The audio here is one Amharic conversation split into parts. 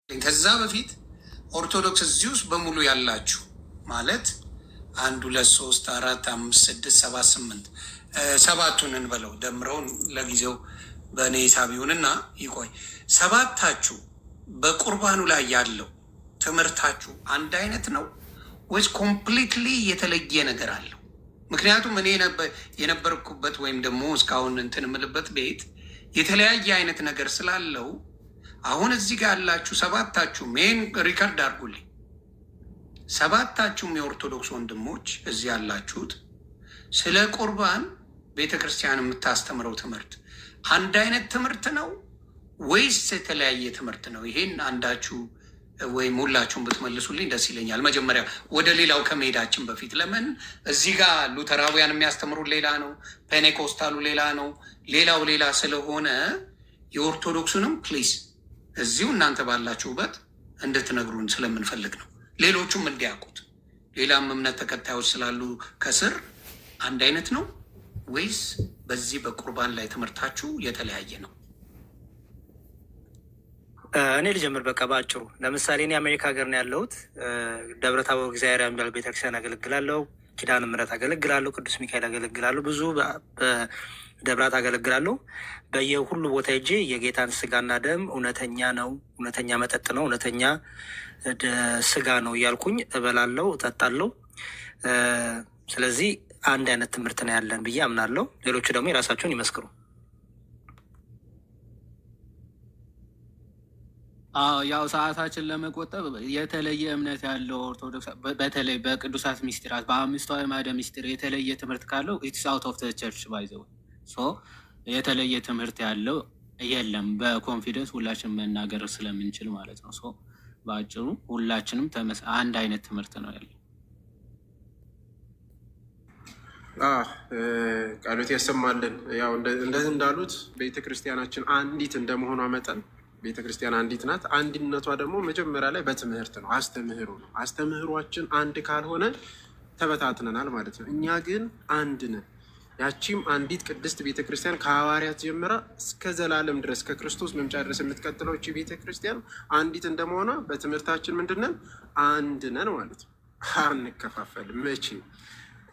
ከዛ በፊት ኦርቶዶክስ እዚህ ውስጥ በሙሉ ያላችሁ ማለት አንድ፣ ሁለት፣ ሶስት፣ አራት፣ አምስት፣ ስድስት፣ ሰባት፣ ስምንት፣ ሰባቱን እንበለው፣ ደምረውን ለጊዜው በእኔ ሂሳብ ይሁንና ይቆይ። ሰባታችሁ በቁርባኑ ላይ ያለው ትምህርታችሁ አንድ አይነት ነው ወይስ completely የተለየ ነገር አለው? ምክንያቱም እኔ የነበርኩበት ወይም ደግሞ እስካሁን እንትን የምልበት ቤት የተለያየ አይነት ነገር ስላለው አሁን እዚህ ጋር ያላችሁ ሰባታችሁም ይሄን record አድርጉልኝ። ሰባታችሁም የኦርቶዶክስ ወንድሞች እዚህ ያላችሁት ስለ ቁርባን ቤተ ክርስቲያን የምታስተምረው ትምህርት አንድ አይነት ትምህርት ነው ወይስ የተለያየ ትምህርት ነው? ይሄን አንዳችሁ ወይም ሁላችሁም ብትመልሱልኝ ደስ ይለኛል። መጀመሪያ ወደ ሌላው ከመሄዳችን በፊት ለምን እዚህ ጋር ሉተራውያን የሚያስተምሩት ሌላ ነው፣ ፔኔኮስታሉ ሌላ ነው፣ ሌላው ሌላ ስለሆነ የኦርቶዶክሱንም please እዚሁ እናንተ ባላችሁበት እንድትነግሩን ስለምንፈልግ ነው። ሌሎቹም እንዲያውቁት ሌላም እምነት ተከታዮች ስላሉ ከስር አንድ አይነት ነው ወይስ በዚህ በቁርባን ላይ ትምህርታችሁ የተለያየ ነው? እኔ ልጀምር በቃ በአጭሩ። ለምሳሌ እኔ አሜሪካ ሀገር ነው ያለሁት። ደብረ ታቦር እግዚአብሔር የሚባል ቤተክርስቲያን አገለግላለሁ። ኪዳነ ምሕረት አገለግላለሁ። ቅዱስ ሚካኤል አገለግላለሁ። ብዙ ደብራት አገለግላለሁ። በየሁሉ ቦታ ሄጄ የጌታን ስጋና ደም እውነተኛ ነው፣ እውነተኛ መጠጥ ነው፣ እውነተኛ ስጋ ነው እያልኩኝ እበላለሁ፣ እጠጣለሁ። ስለዚህ አንድ አይነት ትምህርት ነው ያለን ብዬ አምናለሁ። ሌሎቹ ደግሞ የራሳቸውን ይመስክሩ። አዎ፣ ያው ሰዓታችን ለመቆጠብ የተለየ እምነት ያለው ኦርቶዶክስ በተለይ በቅዱሳት ሚስጢራት፣ በአምስቱ አዕማደ ሚስጢር የተለየ ትምህርት ካለው it's out of church, by the way. So የተለየ ትምህርት ያለው የለም። በ confidence ሁላችን መናገር ስለምንችል ማለት ነው። So በአጭሩ ሁላችንም አንድ አይነት ትምህርት ነው ያለው። ቃሎት ያሰማልን። ያው እንደዚህ እንዳሉት ቤተክርስቲያናችን አንዲት እንደመሆኗ መጠን ቤተክርስቲያን አንዲት ናት። አንድነቷ ደግሞ መጀመሪያ ላይ በትምህርት ነው፣ አስተምህሮ ነው። አስተምህሯችን አንድ ካልሆነ ተበታትነናል ማለት ነው። እኛ ግን አንድ ነን። ያቺም አንዲት ቅድስት ቤተክርስቲያን ከሐዋርያት ጀምራ እስከ ዘላለም ድረስ፣ ከክርስቶስ መምጫ ድረስ የምትቀጥለው እቺ ቤተክርስቲያን አንዲት እንደመሆኗ በትምህርታችን ምንድን ነን? አንድ ነን ማለት ነው። አንከፋፈልም። መቼ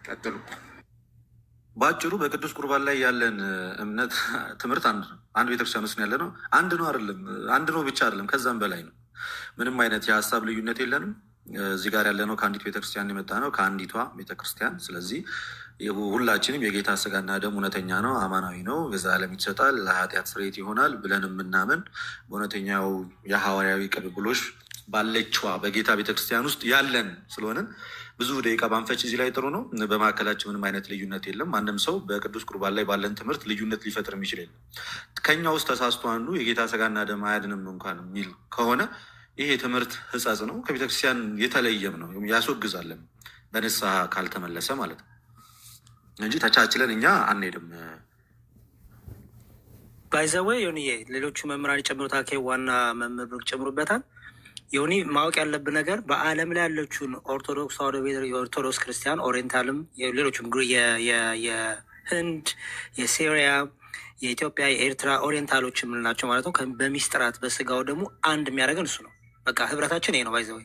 ቀጥሉ። በአጭሩ በቅዱስ ቁርባን ላይ ያለን እምነት ትምህርት አንድ ነው። አንድ ቤተክርስቲያን ውስጥ ያለ ነው። አንድ ነው አይደለም፣ አንድ ነው ብቻ አይደለም፣ ከዛም በላይ ነው። ምንም አይነት የሀሳብ ልዩነት የለንም። እዚህ ጋር ያለነው ከአንዲት ቤተክርስቲያን የመጣ ነው፣ ከአንዲቷ ቤተክርስቲያን። ስለዚህ ሁላችንም የጌታ ስጋና ደም እውነተኛ ነው፣ አማናዊ ነው፣ በዘላለም ይሰጣል፣ ለኃጢአት ስርየት ይሆናል ብለን የምናምን በእውነተኛው የሐዋርያዊ ቅብብሎሽ ባለችዋ በጌታ ቤተክርስቲያን ውስጥ ያለን ስለሆንን ብዙ ደቂቃ ባንፈጅ እዚህ ላይ ጥሩ ነው። በመካከላችን ምንም አይነት ልዩነት የለም። ማንም ሰው በቅዱስ ቁርባን ላይ ባለን ትምህርት ልዩነት ሊፈጥር የሚችል የለም። ከኛ ውስጥ ተሳስቶ አንዱ የጌታ ስጋና ደም አያድንም እንኳን የሚል ከሆነ ይሄ የትምህርት ሕጸጽ ነው። ከቤተክርስቲያን የተለየም ነው፣ ያስወግዛለም በንስሐ ካልተመለሰ ማለት ነው እንጂ ተቻችለን እኛ አንሄድም። By the way ዮኒዬ፣ ሌሎቹ መምህራን ይጨምሩታል፣ ዋና መምህር ይጨምሩበታል። ዮኒ፣ ማወቅ ያለብን ነገር በዓለም ላይ ያለችውን ኦርቶዶክስ ተዋሕዶ የኦርቶዶክስ ክርስቲያን Oriental ም ሌሎችም የህንድ፣ የሲሪያ፣ የኢትዮጵያ፣ የኤርትራ Oriental ኦች የምንላቸው ማለት ነው። በሚስጥራት በስጋው ደግሞ አንድ የሚያደርገን እሱ ነው። በቃ ህብረታችን ይሄ ነው። By the way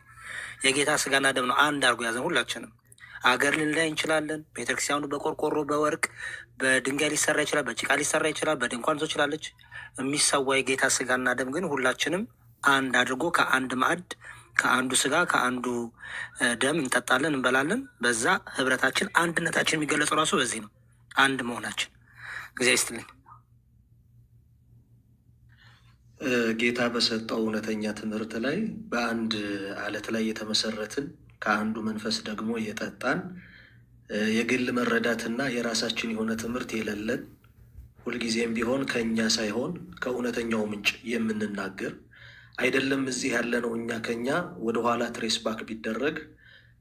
የጌታ ስጋና ደም ነው አንድ አድርጎ ያዘን ሁላችንም። አገር ልንለያይ እንችላለን። ቤተክርስቲያኑ በቆርቆሮ፣ በወርቅ፣ በድንጋይ ሊሰራ ይችላል፣ በጭቃ ሊሰራ ይችላል፣ በድንኳን ትችላለች። የሚሰዋ የጌታ ስጋና ደም ግን ሁላችንም አንድ አድርጎ ከአንድ ማዕድ፣ ከአንዱ ስጋ፣ ከአንዱ ደም እንጠጣለን፣ እንበላለን። በዛ ህብረታችን አንድነታችን የሚገለጸው ራሱ በዚህ ነው፣ አንድ መሆናችን። እግዚአብሔር ይስጥልኝ። ጌታ በሰጠው እውነተኛ ትምህርት ላይ በአንድ አለት ላይ የተመሰረትን፣ ከአንዱ መንፈስ ደግሞ የጠጣን፣ የግል መረዳትና የራሳችን የሆነ ትምህርት የሌለን፣ ሁልጊዜም ቢሆን ከእኛ ሳይሆን ከእውነተኛው ምንጭ የምንናገር አይደለም። እዚህ ያለነው እኛ ከኛ ወደኋላ trace back ቢደረግ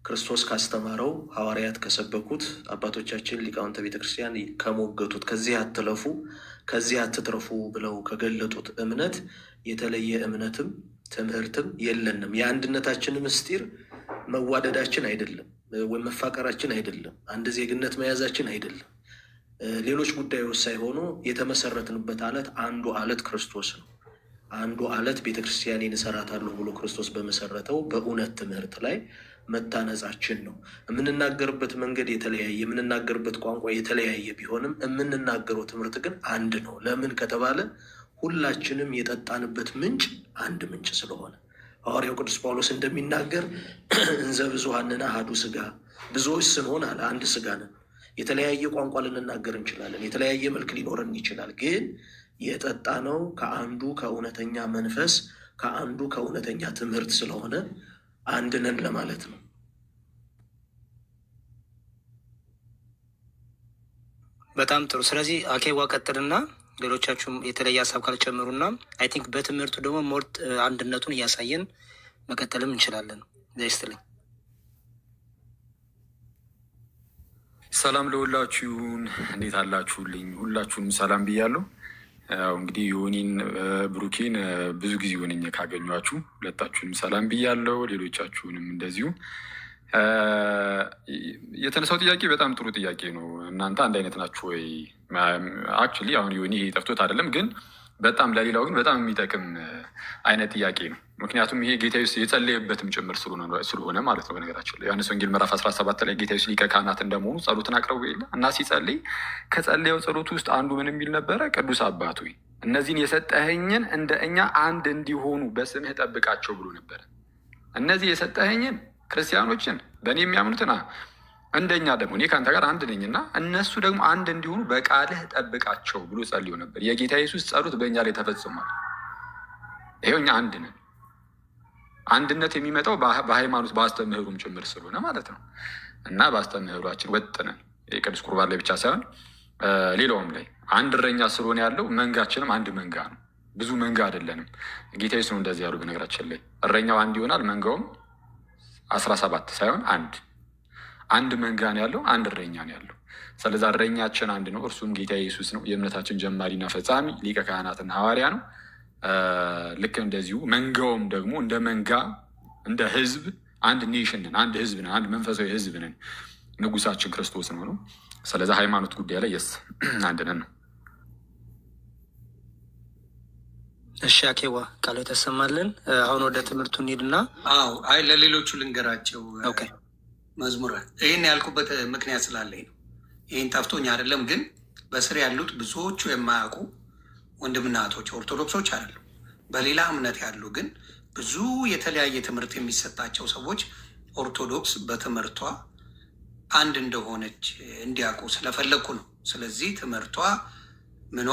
ክርስቶስ ካስተማረው፣ ሐዋርያት ከሰበኩት፣ አባቶቻችን ሊቃውንተ ቤተክርስቲያን ከሞገቱት፣ ከዚህ አትለፉ፣ ከዚህ አትትረፉ ብለው ከገለጡት እምነት የተለየ እምነትም ትምህርትም የለንም። የአንድነታችን ምስጢር መዋደዳችን አይደለም፣ ወይም መፋቀራችን አይደለም፣ አንድ ዜግነት መያዛችን አይደለም፣ ሌሎች ጉዳዮች ሳይሆኑ የተመሰረትንበት አለት አንዱ አለት ክርስቶስ ነው። አንዱ አለት ቤተክርስቲያኔን እሰራታለሁ ብሎ ክርስቶስ በመሰረተው በእውነት ትምህርት ላይ መታነጻችን ነው። የምንናገርበት መንገድ የተለያየ፣ የምንናገርበት ቋንቋ የተለያየ ቢሆንም የምንናገረው ትምህርት ግን አንድ ነው። ለምን ከተባለ ሁላችንም የጠጣንበት ምንጭ አንድ ምንጭ ስለሆነ፣ ሐዋርያው ቅዱስ ጳውሎስ እንደሚናገር እንዘ ብዙኃን ንሕነ አሐዱ ሥጋ፣ ብዙዎች ስንሆን አለ አንድ ስጋ ነን። የተለያየ ቋንቋ ልንናገር እንችላለን። የተለያየ መልክ ሊኖረን ይችላል። ግን የጠጣነው ከአንዱ ከእውነተኛ መንፈስ፣ ከአንዱ ከእውነተኛ ትምህርት ስለሆነ አንድ ነን ለማለት ነው። በጣም ጥሩ። ስለዚህ አኬዋ ቀጥልና ሌሎቻችሁም የተለየ ሀሳብ ካልጨምሩና I think በትምህርቱ ደግሞ more አንድነቱን እያሳየን መቀጠልም እንችላለን። ይስጥልኝ። ሰላም ለሁላችሁ ይሁን። እንዴት አላችሁልኝ? ሁላችሁንም ሰላም ብያለሁ። ያው እንግዲህ ዮኒን፣ ብሩኬን ብዙ ጊዜ ሆነኝ ካገኟችሁ፣ ሁለታችሁንም ሰላም ብያለሁ። ሌሎቻችሁንም እንደዚሁ። የተነሳው ጥያቄ በጣም ጥሩ ጥያቄ ነው። እናንተ አንድ አይነት ናችሁ ወይ? Actually አሁን ዮኒ ይሄ ጠፍቶት አይደለም፣ ግን በጣም ለሌላው ግን በጣም የሚጠቅም አይነት ጥያቄ ነው። ምክንያቱም ይሄ ጌታ ኢየሱስ የጸለየበትም ጭምር ስለሆነ ማለት ነው። በነገራችን ላይ ዮሐንስ ወንጌል ምዕራፍ 17 ላይ ጌታ ኢየሱስ ሊቀ ካህናት እንደመሆኑ ጸሎትን አቅርቦ የለ እና ሲጸልይ ከጸለየው ጸሎት ውስጥ አንዱ ምን የሚል ነበረ? ቅዱስ አባት ሆይ፣ እነዚህን የሰጠኸኝን እንደ እኛ አንድ እንዲሆኑ በስምህ ጠብቃቸው ብሎ ነበረ። እነዚህ የሰጠኸኝን ክርስቲያኖችን፣ በእኔ የሚያምኑትን፣ እንደኛ ደግሞ እኔ ከአንተ ጋር አንድ ነኝና እነሱ ደግሞ አንድ እንዲሆኑ በቃልህ ጠብቃቸው ብሎ ጸልዮ ነበር። የጌታ ኢየሱስ ጸሎት በእኛ ላይ ተፈጽሟል። ይኸው እኛ አንድ ነን። አንድነት የሚመጣው በሃይማኖት በአስተምህሮም ጭምር ስለሆነ ማለት ነው። እና በአስተምህሯችን ወጥ ነን። የቅዱስ ቁርባን ላይ ብቻ ሳይሆን ሌላውም ላይ አንድ እረኛ ስለሆነ ያለው መንጋችንም አንድ መንጋ ነው። ብዙ መንጋ አይደለንም። ጌታ ኢየሱስ ነው እንደዚህ ያሉ። በነገራችን ላይ እረኛው አንድ ይሆናል፣ መንጋውም 17 ሳይሆን አንድ አንድ መንጋ ነው ያለው፣ አንድ እረኛ ነው ያለው። ስለዛ እረኛችን አንድ ነው፣ እርሱም ጌታ ኢየሱስ ነው። የእምነታችን ጀማሪና ፈጻሚ፣ ሊቀ ካህናትና ሐዋርያ ነው። ልክ እንደዚሁ መንጋውም ደግሞ እንደ መንጋ፣ እንደ ህዝብ አንድ nation ነን፣ አንድ ህዝብ ነን፣ አንድ መንፈሳዊ ህዝብ ነን። ንጉሳችን ክርስቶስ ነው። ስለዚ ሃይማኖት ጉዳይ ላይ yes አንድ ነን ነው። እሺ አኬዋ፣ ቃሉ የተሰማልን። አሁን ወደ ትምህርቱ እንሂድና አዎ፣ አይ ለሌሎቹ ልንገራቸው። Okay። መዝሙረ ይህን ያልኩበት ምክንያት ስላለኝ ነው። ይህን ጠፍቶኝ አይደለም፣ ግን በስር ያሉት ብዙዎቹ የማያውቁ ወንድምና እህቶች ኦርቶዶክሶች አይደሉም፣ በሌላ እምነት ያሉ ግን ብዙ የተለያየ ትምህርት የሚሰጣቸው ሰዎች ኦርቶዶክስ በትምህርቷ አንድ እንደሆነች እንዲያውቁ ስለፈለግኩ ነው። ስለዚህ ትምህርቷ ምኗ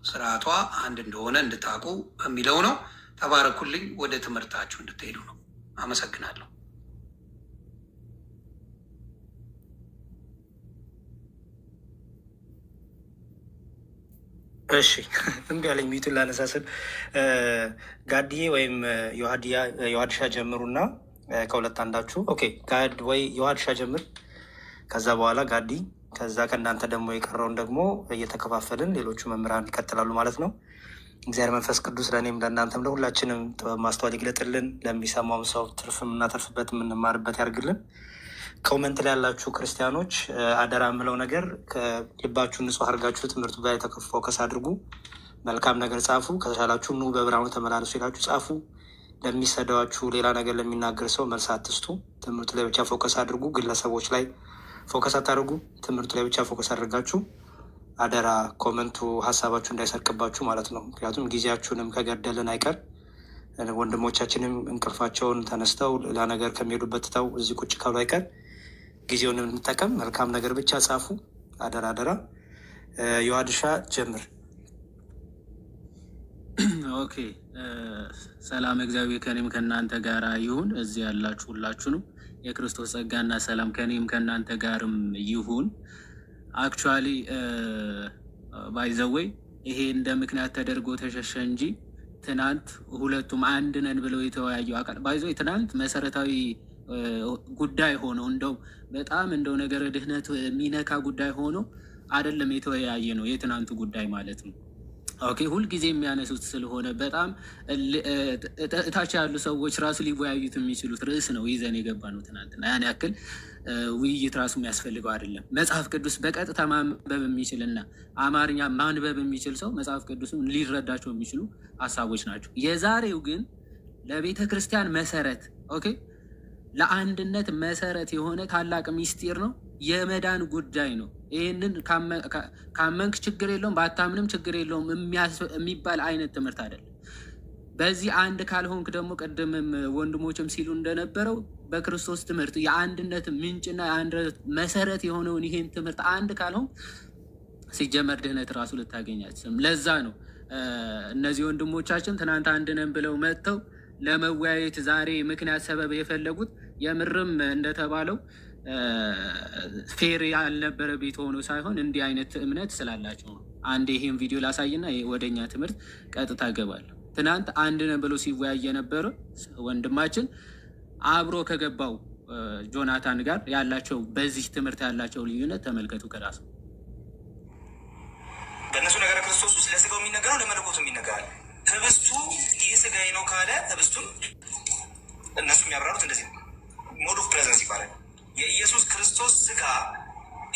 ስርዓቷ አንድ እንደሆነ እንድታውቁ በሚለው ነው። ተባረኩልኝ። ወደ ትምህርታችሁ እንድትሄዱ ነው። አመሰግናለሁ። እሺ፣ እምቢ አለኝ mute ኡን ላነሳ ስል። ጋድዬ ወይም ዮሐድሻ ጀምሩና ከሁለት አንዳችሁ። Okay፣ ጋድ ወይ ዮሐድሻ ጀምር፣ ከዛ በኋላ ጋዲ፣ ከዛ ከእናንተ ደግሞ የቀረውን ደግሞ እየተከፋፈልን ሌሎቹ መምህራን ይቀጥላሉ ማለት ነው። እግዚአብሔር መንፈስ ቅዱስ ለእኔም ለእናንተም ለሁላችንም ጥበብ ማስተዋል ይግለጥልን። ለሚሰማውም ሰው ትርፍ የምናተርፍበት፣ የምንማርበት ያርግልን። Comment ላይ ያላችሁ ክርስቲያኖች አደራ የምለው ነገር ልባችሁን ንጹሕ አድርጋችሁ ትምህርቱ ጋር focus አድርጉ። መልካም ነገር ጻፉ። ከቻላችሁ ኑ በብርሃኑ ተመላለሱ ይላችሁ ጻፉ። ለሚሰደዋችሁ፣ ሌላ ነገር ለሚናገር ሰው መልስ አትስጡ። ትምህርቱ ላይ ብቻ focus አድርጉ። ግለሰቦች ላይ focus አታድርጉ። ትምህርቱ ላይ ብቻ focus አድርጋችሁ አደራ comment ኡ ሀሳባችሁ እንዳይሰርቅባችሁ ማለት ነው። ምክንያቱም ጊዜያችሁንም ከገደልን አይቀር ወንድሞቻችንም እንቅልፋቸውን ተነስተው ሌላ ነገር ከሚሄዱበት ትተው እዚህ ቁጭ ካሉ አይቀር ጊዜውን እንጠቀም። መልካም ነገር ብቻ ጻፉ። አደራ አደራ። ዮሐድሻ ጀምር። Okay፣ ሰላም እግዚአብሔር ከኔም ከእናንተ ጋር ይሁን። እዚህ ያላችሁ ሁላችሁንም የክርስቶስ ጸጋና ሰላም ከኔም ከእናንተ ጋርም ይሁን። Actually, by the way፣ ይሄ እንደ ምክንያት ተደርጎ ተሸሸ እንጂ ትናንት ሁለቱም አንድ ነን ብለው የተወያዩ አካል by the way ትናንት መሰረታዊ ጉዳይ ሆኖ እንደው በጣም እንደው ነገረ ድህነት የሚነካ ጉዳይ ሆኖ አይደለም የተወያየ ነው የትናንቱ ጉዳይ ማለት ነው። Okay፣ ሁልጊዜ የሚያነሱት ስለሆነ በጣም እታች ያሉ ሰዎች ራሱ ሊወያዩት የሚችሉት ርዕስ ነው ይዘን የገባ ነው ትናንትና። ያን ያክል ውይይት ራሱ የሚያስፈልገው አይደለም። መጽሐፍ ቅዱስ በቀጥታ ማንበብ የሚችልና አማርኛ ማንበብ የሚችል ሰው መጽሐፍ ቅዱስም ሊረዳቸው የሚችሉ ሀሳቦች ናቸው። የዛሬው ግን ለቤተ ክርስቲያን መሰረት፣ okay፣ ለአንድነት መሰረት የሆነ ታላቅ ሚስጢር ነው። የመዳን ጉዳይ ነው። ይህንን ካመንክ ችግር የለውም፣ ባታምንም ችግር የለውም የሚባል አይነት ትምህርት አይደለም። በዚህ አንድ ካልሆንክ ደግሞ ቅድምም ወንድሞችም ሲሉ እንደነበረው በክርስቶስ ትምህርት የአንድነት ምንጭና የአንድነት መሰረት የሆነውን ይሄን ትምህርት አንድ ካልሆንክ ሲጀመር ድህነት ራሱ ልታገኝ አትችልም። ለዛ ነው እነዚህ ወንድሞቻችን ትናንት አንድ ነን ብለው መጥተው ለመወያየት ዛሬ ምክንያት ሰበብ የፈለጉት። የምርም እንደተባለው fair ያልነበረ ቤት ሆኖ ሳይሆን እንዲህ አይነት እምነት ስላላቸው ነው። አንድ ይሄን ቪዲዮ ላሳይና ወደኛ ትምህርት ቀጥታ እገባለሁ። ትናንት አንድ ነን ብሎ ሲወያይ የነበረ ወንድማችን አብሮ ከገባው ጆናታን ጋር ያላቸው በዚህ ትምህርት ያላቸው ልዩነት ተመልከቱ ከራሱ። በእነሱ ነገረ ክርስቶስ ውስጥ ለስጋው የሚነገረው ለመለኮቱ ይነገራል። ህብስቱ ይህ ስጋዬ ነው ካለ ህብስቱን እነሱ የሚያብራሩት እንደዚህ ነው። Mode of presence ይባላል። የኢየሱስ ክርስቶስ ስጋ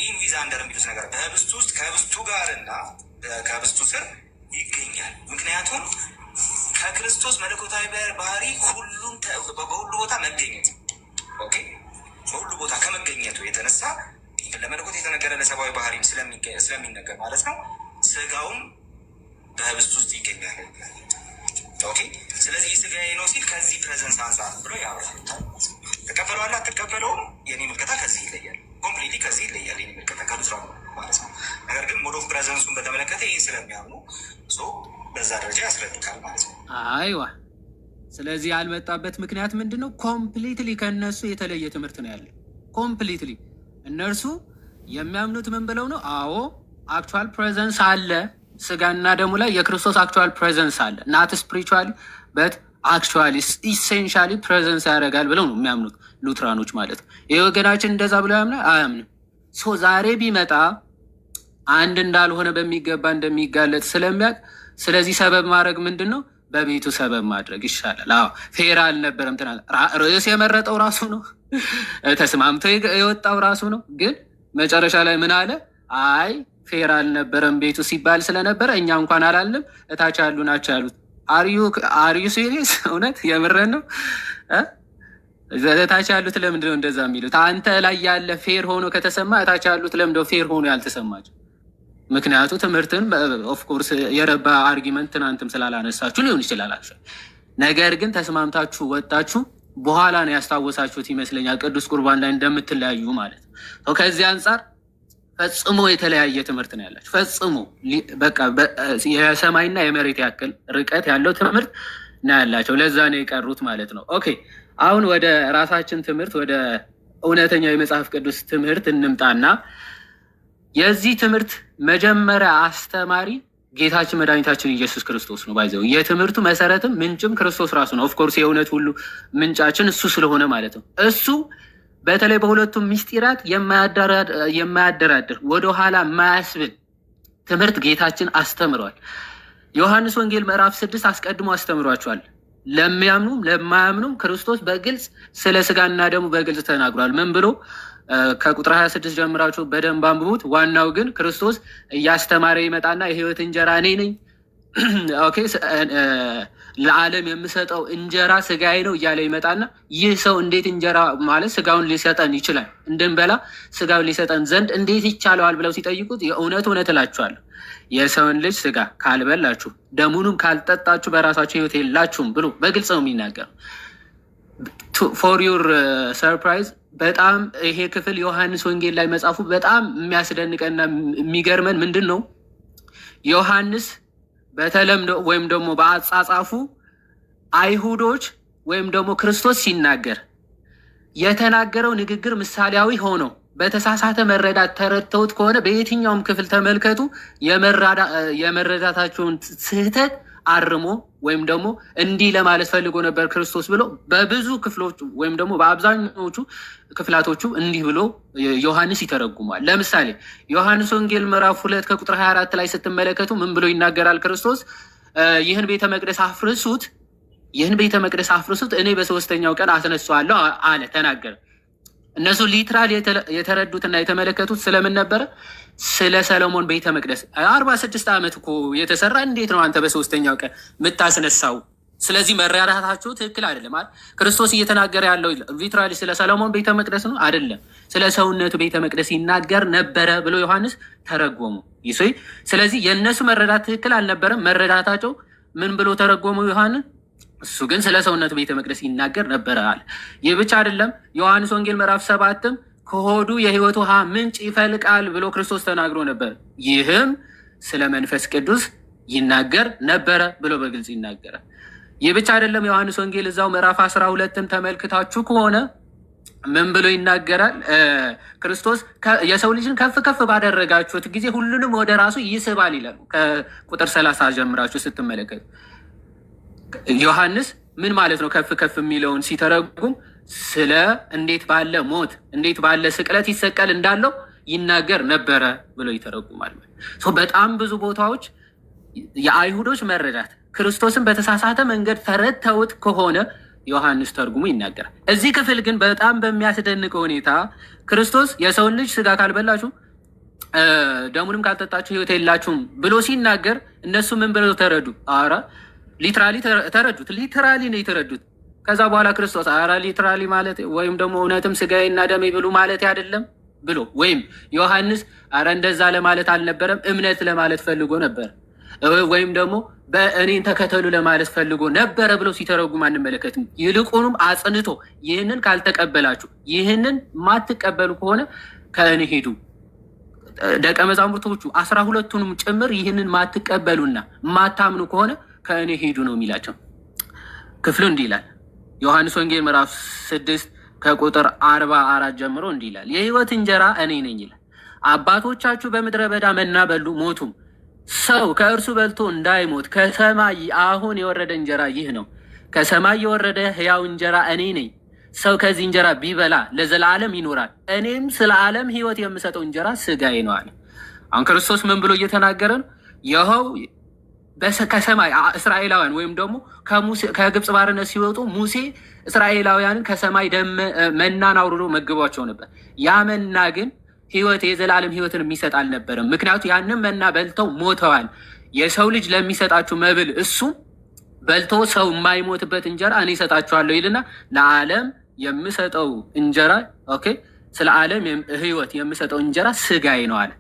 in, with, under የሚሉት ነገር በህብስቱ ውስጥ ከህብስቱ ጋር እና ከህብስቱ ስር ይገኛል። ምክንያቱም ከክርስቶስ መለኮታዊ ባህሪ ሁሉም በሁሉ ቦታ መገኘት፣ okay፣ በሁሉ ቦታ ከመገኘቱ የተነሳ ለመለኮት የተነገረ ለሰብአዊ ባህሪም ስለሚነገር ማለት ነው። ስጋውም በህብስት ውስጥ ይገኛል። Okay፣ ስለዚህ ስጋዬ ነው ሲል ከዚህ presence አንጻር ብሎ ያብራሩታል። ተቀበለዋለህ አትቀበለውም፣ የኔ ምልከታ ከዚህ ይለያል። Completely ከዚህ ይለያል የኔ ምልከታ ከሉትራን ማለት ነው። ነገር ግን mode of presence ኡን በተመለከተ ይህን ስለሚያምኑ በዛ ደረጃ ያስረዱታል ማለት ነው። አይዋ፣ ስለዚህ ያልመጣበት ምክንያት ምንድን ነው? Completely ከእነሱ የተለየ ትምህርት ነው ያለው። Completely እነርሱ የሚያምኑት ምን ብለው ነው? አዎ፣ actual presence አለ፣ ስጋና ደሙ ላይ የክርስቶስ actual presence አለ። Not spiritually but actually essentially presence ያደርጋል ብለው ነው የሚያምኑት ሉትራኖች ማለት ነው። ይህ ወገናችን እንደዛ ብሎ ያምናል? አያምንም። So ዛሬ ቢመጣ አንድ እንዳልሆነ በሚገባ እንደሚጋለጥ ስለሚያውቅ፣ ስለዚህ ሰበብ ማድረግ ምንድን ነው? በቤቱ ሰበብ ማድረግ ይሻላል። አዎ፣ fair አልነበረም። ትናንት ርዕስ የመረጠው ራሱ ነው፣ ተስማምቶ የወጣው ራሱ ነው። ግን መጨረሻ ላይ ምን አለ? አይ፣ fair አልነበረም ቤቱ ሲባል ስለነበረ እኛ እንኳን አላልንም፣ እታች ያሉ ናቸው ያሉት። Are you serious? እውነት የምረን ነው? እታች ያሉት ለምንድን ነው እንደዛ የሚሉት? አንተ ላይ ያለ fair ሆኖ ከተሰማ እታች ያሉት ለምንድነው fair ሆኖ ያልተሰማቸው? ምክንያቱ ትምህርትን of course የረባ argument ትናንትም ስላላነሳችሁ ሊሆን ይችላል። ነገር ግን ተስማምታችሁ ወጣችሁ በኋላ ነው ያስታወሳችሁት ይመስለኛል ቅዱስ ቁርባን ላይ እንደምትለያዩ ማለት ነው። ከዚህ አንጻር ፈጽሞ የተለያየ ትምህርት ነው ያላችሁ። ፈጽሞ በቃ የሰማይና የመሬት ያክል ርቀት ያለው ትምህርት ነው ያላቸው። ለዛ ነው የቀሩት ማለት ነው። Okay፣ አሁን ወደ ራሳችን ትምህርት፣ ወደ እውነተኛው የመጽሐፍ ቅዱስ ትምህርት እንምጣና የዚህ ትምህርት መጀመሪያ አስተማሪ ጌታችን መድኃኒታችን ኢየሱስ ክርስቶስ ነው። By the way፣ የትምህርቱ መሰረትም ምንጭም ክርስቶስ ራሱ ነው። Of course የእውነት ሁሉ ምንጫችን እሱ ስለሆነ ማለት ነው። እሱ በተለይ በሁለቱም ሚስጢራት የማያደራድር፣ ወደኋላ የማያስብል ትምህርት ጌታችን አስተምሯል። ዮሐንስ ወንጌል ምዕራፍ 6 አስቀድሞ አስተምሯቸዋል። ለሚያምኑም ለማያምኑም ክርስቶስ በግልጽ ስለ ስጋና ደሙ በግልጽ ተናግሯል። ምን ብሎ? ከቁጥር 26 ጀምራችሁ በደንብ አንብቡት። ዋናው ግን ክርስቶስ እያስተማረ ይመጣና የህይወት እንጀራ እኔ ነኝ፣ okay፣ ለዓለም የምሰጠው እንጀራ ስጋዬ ነው እያለ ይመጣና ይህ ሰው እንዴት እንጀራ ማለት ስጋውን ሊሰጠን ይችላል? እንድንበላ ስጋውን ሊሰጠን ዘንድ እንዴት ይቻለዋል? ብለው ሲጠይቁት የእውነት እውነት እላችኋለሁ የሰውን ልጅ ስጋ ካልበላችሁ ደሙንም ካልጠጣችሁ በራሳችሁ ህይወት የላችሁም ብሎ በግልጽ ነው የሚናገረው። For your surprise፣ በጣም ይሄ ክፍል ዮሐንስ ወንጌል ላይ መጻፉ በጣም የሚያስደንቀንና የሚገርመን ምንድን ነው? ዮሐንስ በተለምዶ ወይም ደግሞ በአጻጻፉ አይሁዶች ወይም ደግሞ ክርስቶስ ሲናገር የተናገረው ንግግር ምሳሌያዊ ሆኖ በተሳሳተ መረዳት ተረድተውት ከሆነ በየትኛውም ክፍል ተመልከቱ፣ የመረዳታቸውን ስህተት አርሞ ወይም ደግሞ እንዲህ ለማለት ፈልጎ ነበር ክርስቶስ ብሎ በብዙ ክፍሎቹ ወይም ደግሞ በአብዛኞቹ ክፍላቶቹ እንዲህ ብሎ ዮሐንስ ይተረጉማል። ለምሳሌ ዮሐንስ ወንጌል ምዕራፍ 2 ከቁጥር 24 ላይ ስትመለከቱ ምን ብሎ ይናገራል ክርስቶስ? ይህን ቤተ መቅደስ አፍርሱት፣ ይህን ቤተ መቅደስ አፍርሱት፣ እኔ በሶስተኛው ቀን አስነሳዋለሁ አለ፣ ተናገረ። እነሱ literal የተረዱትና የተመለከቱት ስለምን ነበረ? ስለ ሰለሞን ቤተ መቅደስ። 46 ዓመት እኮ የተሰራ እንዴት ነው አንተ በሶስተኛው ቀን የምታስነሳው? ስለዚህ መረዳታችሁ ትክክል አይደለም። ክርስቶስ እየተናገረ ያለው literally ስለ ሰለሞን ቤተ መቅደስ ነው አይደለም፣ ስለ ሰውነቱ ቤተ መቅደስ ይናገር ነበረ ብሎ ዮሐንስ ተረጎሙ። ይህ ስለዚህ የእነሱ መረዳት ትክክል አልነበረም። መረዳታቸው ምን ብሎ ተረጎሙ ዮሐንስ? እሱ ግን ስለ ሰውነቱ ቤተ መቅደስ ይናገር ነበረ አለ። ይህ ብቻ አይደለም። ዮሐንስ ወንጌል ምዕራፍ 7ም ከሆዱ የሕይወት ውሃ ምንጭ ይፈልቃል ብሎ ክርስቶስ ተናግሮ ነበር። ይህም ስለ መንፈስ ቅዱስ ይናገር ነበረ ብሎ በግልጽ ይናገራል። ይህ ብቻ አይደለም። ዮሐንስ ወንጌል እዛው ምዕራፍ 12ን ተመልክታችሁ ከሆነ ምን ብሎ ይናገራል? ክርስቶስ የሰው ልጅን ከፍ ከፍ ባደረጋችሁት ጊዜ ሁሉንም ወደ ራሱ ይስባል ይላል። ከቁጥር 30 ጀምራችሁ ስትመለከቱ ዮሐንስ ምን ማለት ነው? ከፍ ከፍ የሚለውን ሲተረጉም ስለ እንዴት ባለ ሞት እንዴት ባለ ስቅለት ይሰቀል እንዳለው ይናገር ነበረ ብሎ ይተረጉማል። በጣም ብዙ ቦታዎች የአይሁዶች መረዳት ክርስቶስን በተሳሳተ መንገድ ተረድተውት ከሆነ ዮሐንስ ተርጉሞ ይናገራል። እዚህ ክፍል ግን በጣም በሚያስደንቅ ሁኔታ ክርስቶስ የሰውን ልጅ ስጋ ካልበላችሁ ደሙንም ካልጠጣችሁ ሕይወት የላችሁም ብሎ ሲናገር እነሱ ምን ብለው ተረዱ? አረ literally ተረዱት። Literally ነው የተረዱት። ከዛ በኋላ ክርስቶስ አረ literally ማለት ወይም ደግሞ እውነትም ስጋዬና ደሜ ብሉ ማለት አይደለም ብሎ፣ ወይም ዮሐንስ አረ እንደዛ ለማለት አልነበረም፣ እምነት ለማለት ፈልጎ ነበር፣ ወይም ደግሞ በእኔን ተከተሉ ለማለት ፈልጎ ነበረ ብለው ሲተረጉም አንመለከትም። ይልቁንም አጽንቶ ይህንን ካልተቀበላችሁ፣ ይህንን ማትቀበሉ ከሆነ ከእኔ ሂዱ፣ ደቀ መዛሙርቶቹ 12ቱንም ጭምር ይህንን ማትቀበሉና ማታምኑ ከሆነ ከእኔ ሂዱ ነው የሚላቸው። ክፍሉ እንዲህ ይላል። ዮሐንስ ወንጌል ምዕራፍ 6 ከቁጥር 44 ጀምሮ እንዲህ ይላል። የሕይወት እንጀራ እኔ ነኝ ይላል። አባቶቻችሁ በምድረ በዳ መና በሉ ሞቱም። ሰው ከእርሱ በልቶ እንዳይሞት ከሰማይ አሁን የወረደ እንጀራ ይህ ነው። ከሰማይ የወረደ ሕያው እንጀራ እኔ ነኝ። ሰው ከዚህ እንጀራ ቢበላ ለዘላለም ይኖራል። እኔም ስለ ዓለም ሕይወት የምሰጠው እንጀራ ስጋዬ ነው አለ። አሁን ክርስቶስ ምን ብሎ እየተናገረ ነው? ይኸው ከሰማይ እስራኤላውያን ወይም ደግሞ ከግብፅ ባርነት ሲወጡ ሙሴ እስራኤላውያንን ከሰማይ መናን አውርዶ መግቧቸው ነበር። ያ መና ግን ሕይወት የዘላለም ሕይወትን የሚሰጥ አልነበረም። ምክንያቱ ያንን መና በልተው ሞተዋል። የሰው ልጅ ለሚሰጣችሁ መብል እሱም በልቶ ሰው የማይሞትበት እንጀራ እኔ እሰጣችኋለሁ ይልና ለዓለም የምሰጠው እንጀራ፣ okay፣ ስለ ዓለም ሕይወት የምሰጠው እንጀራ ስጋዬ ነው አለ።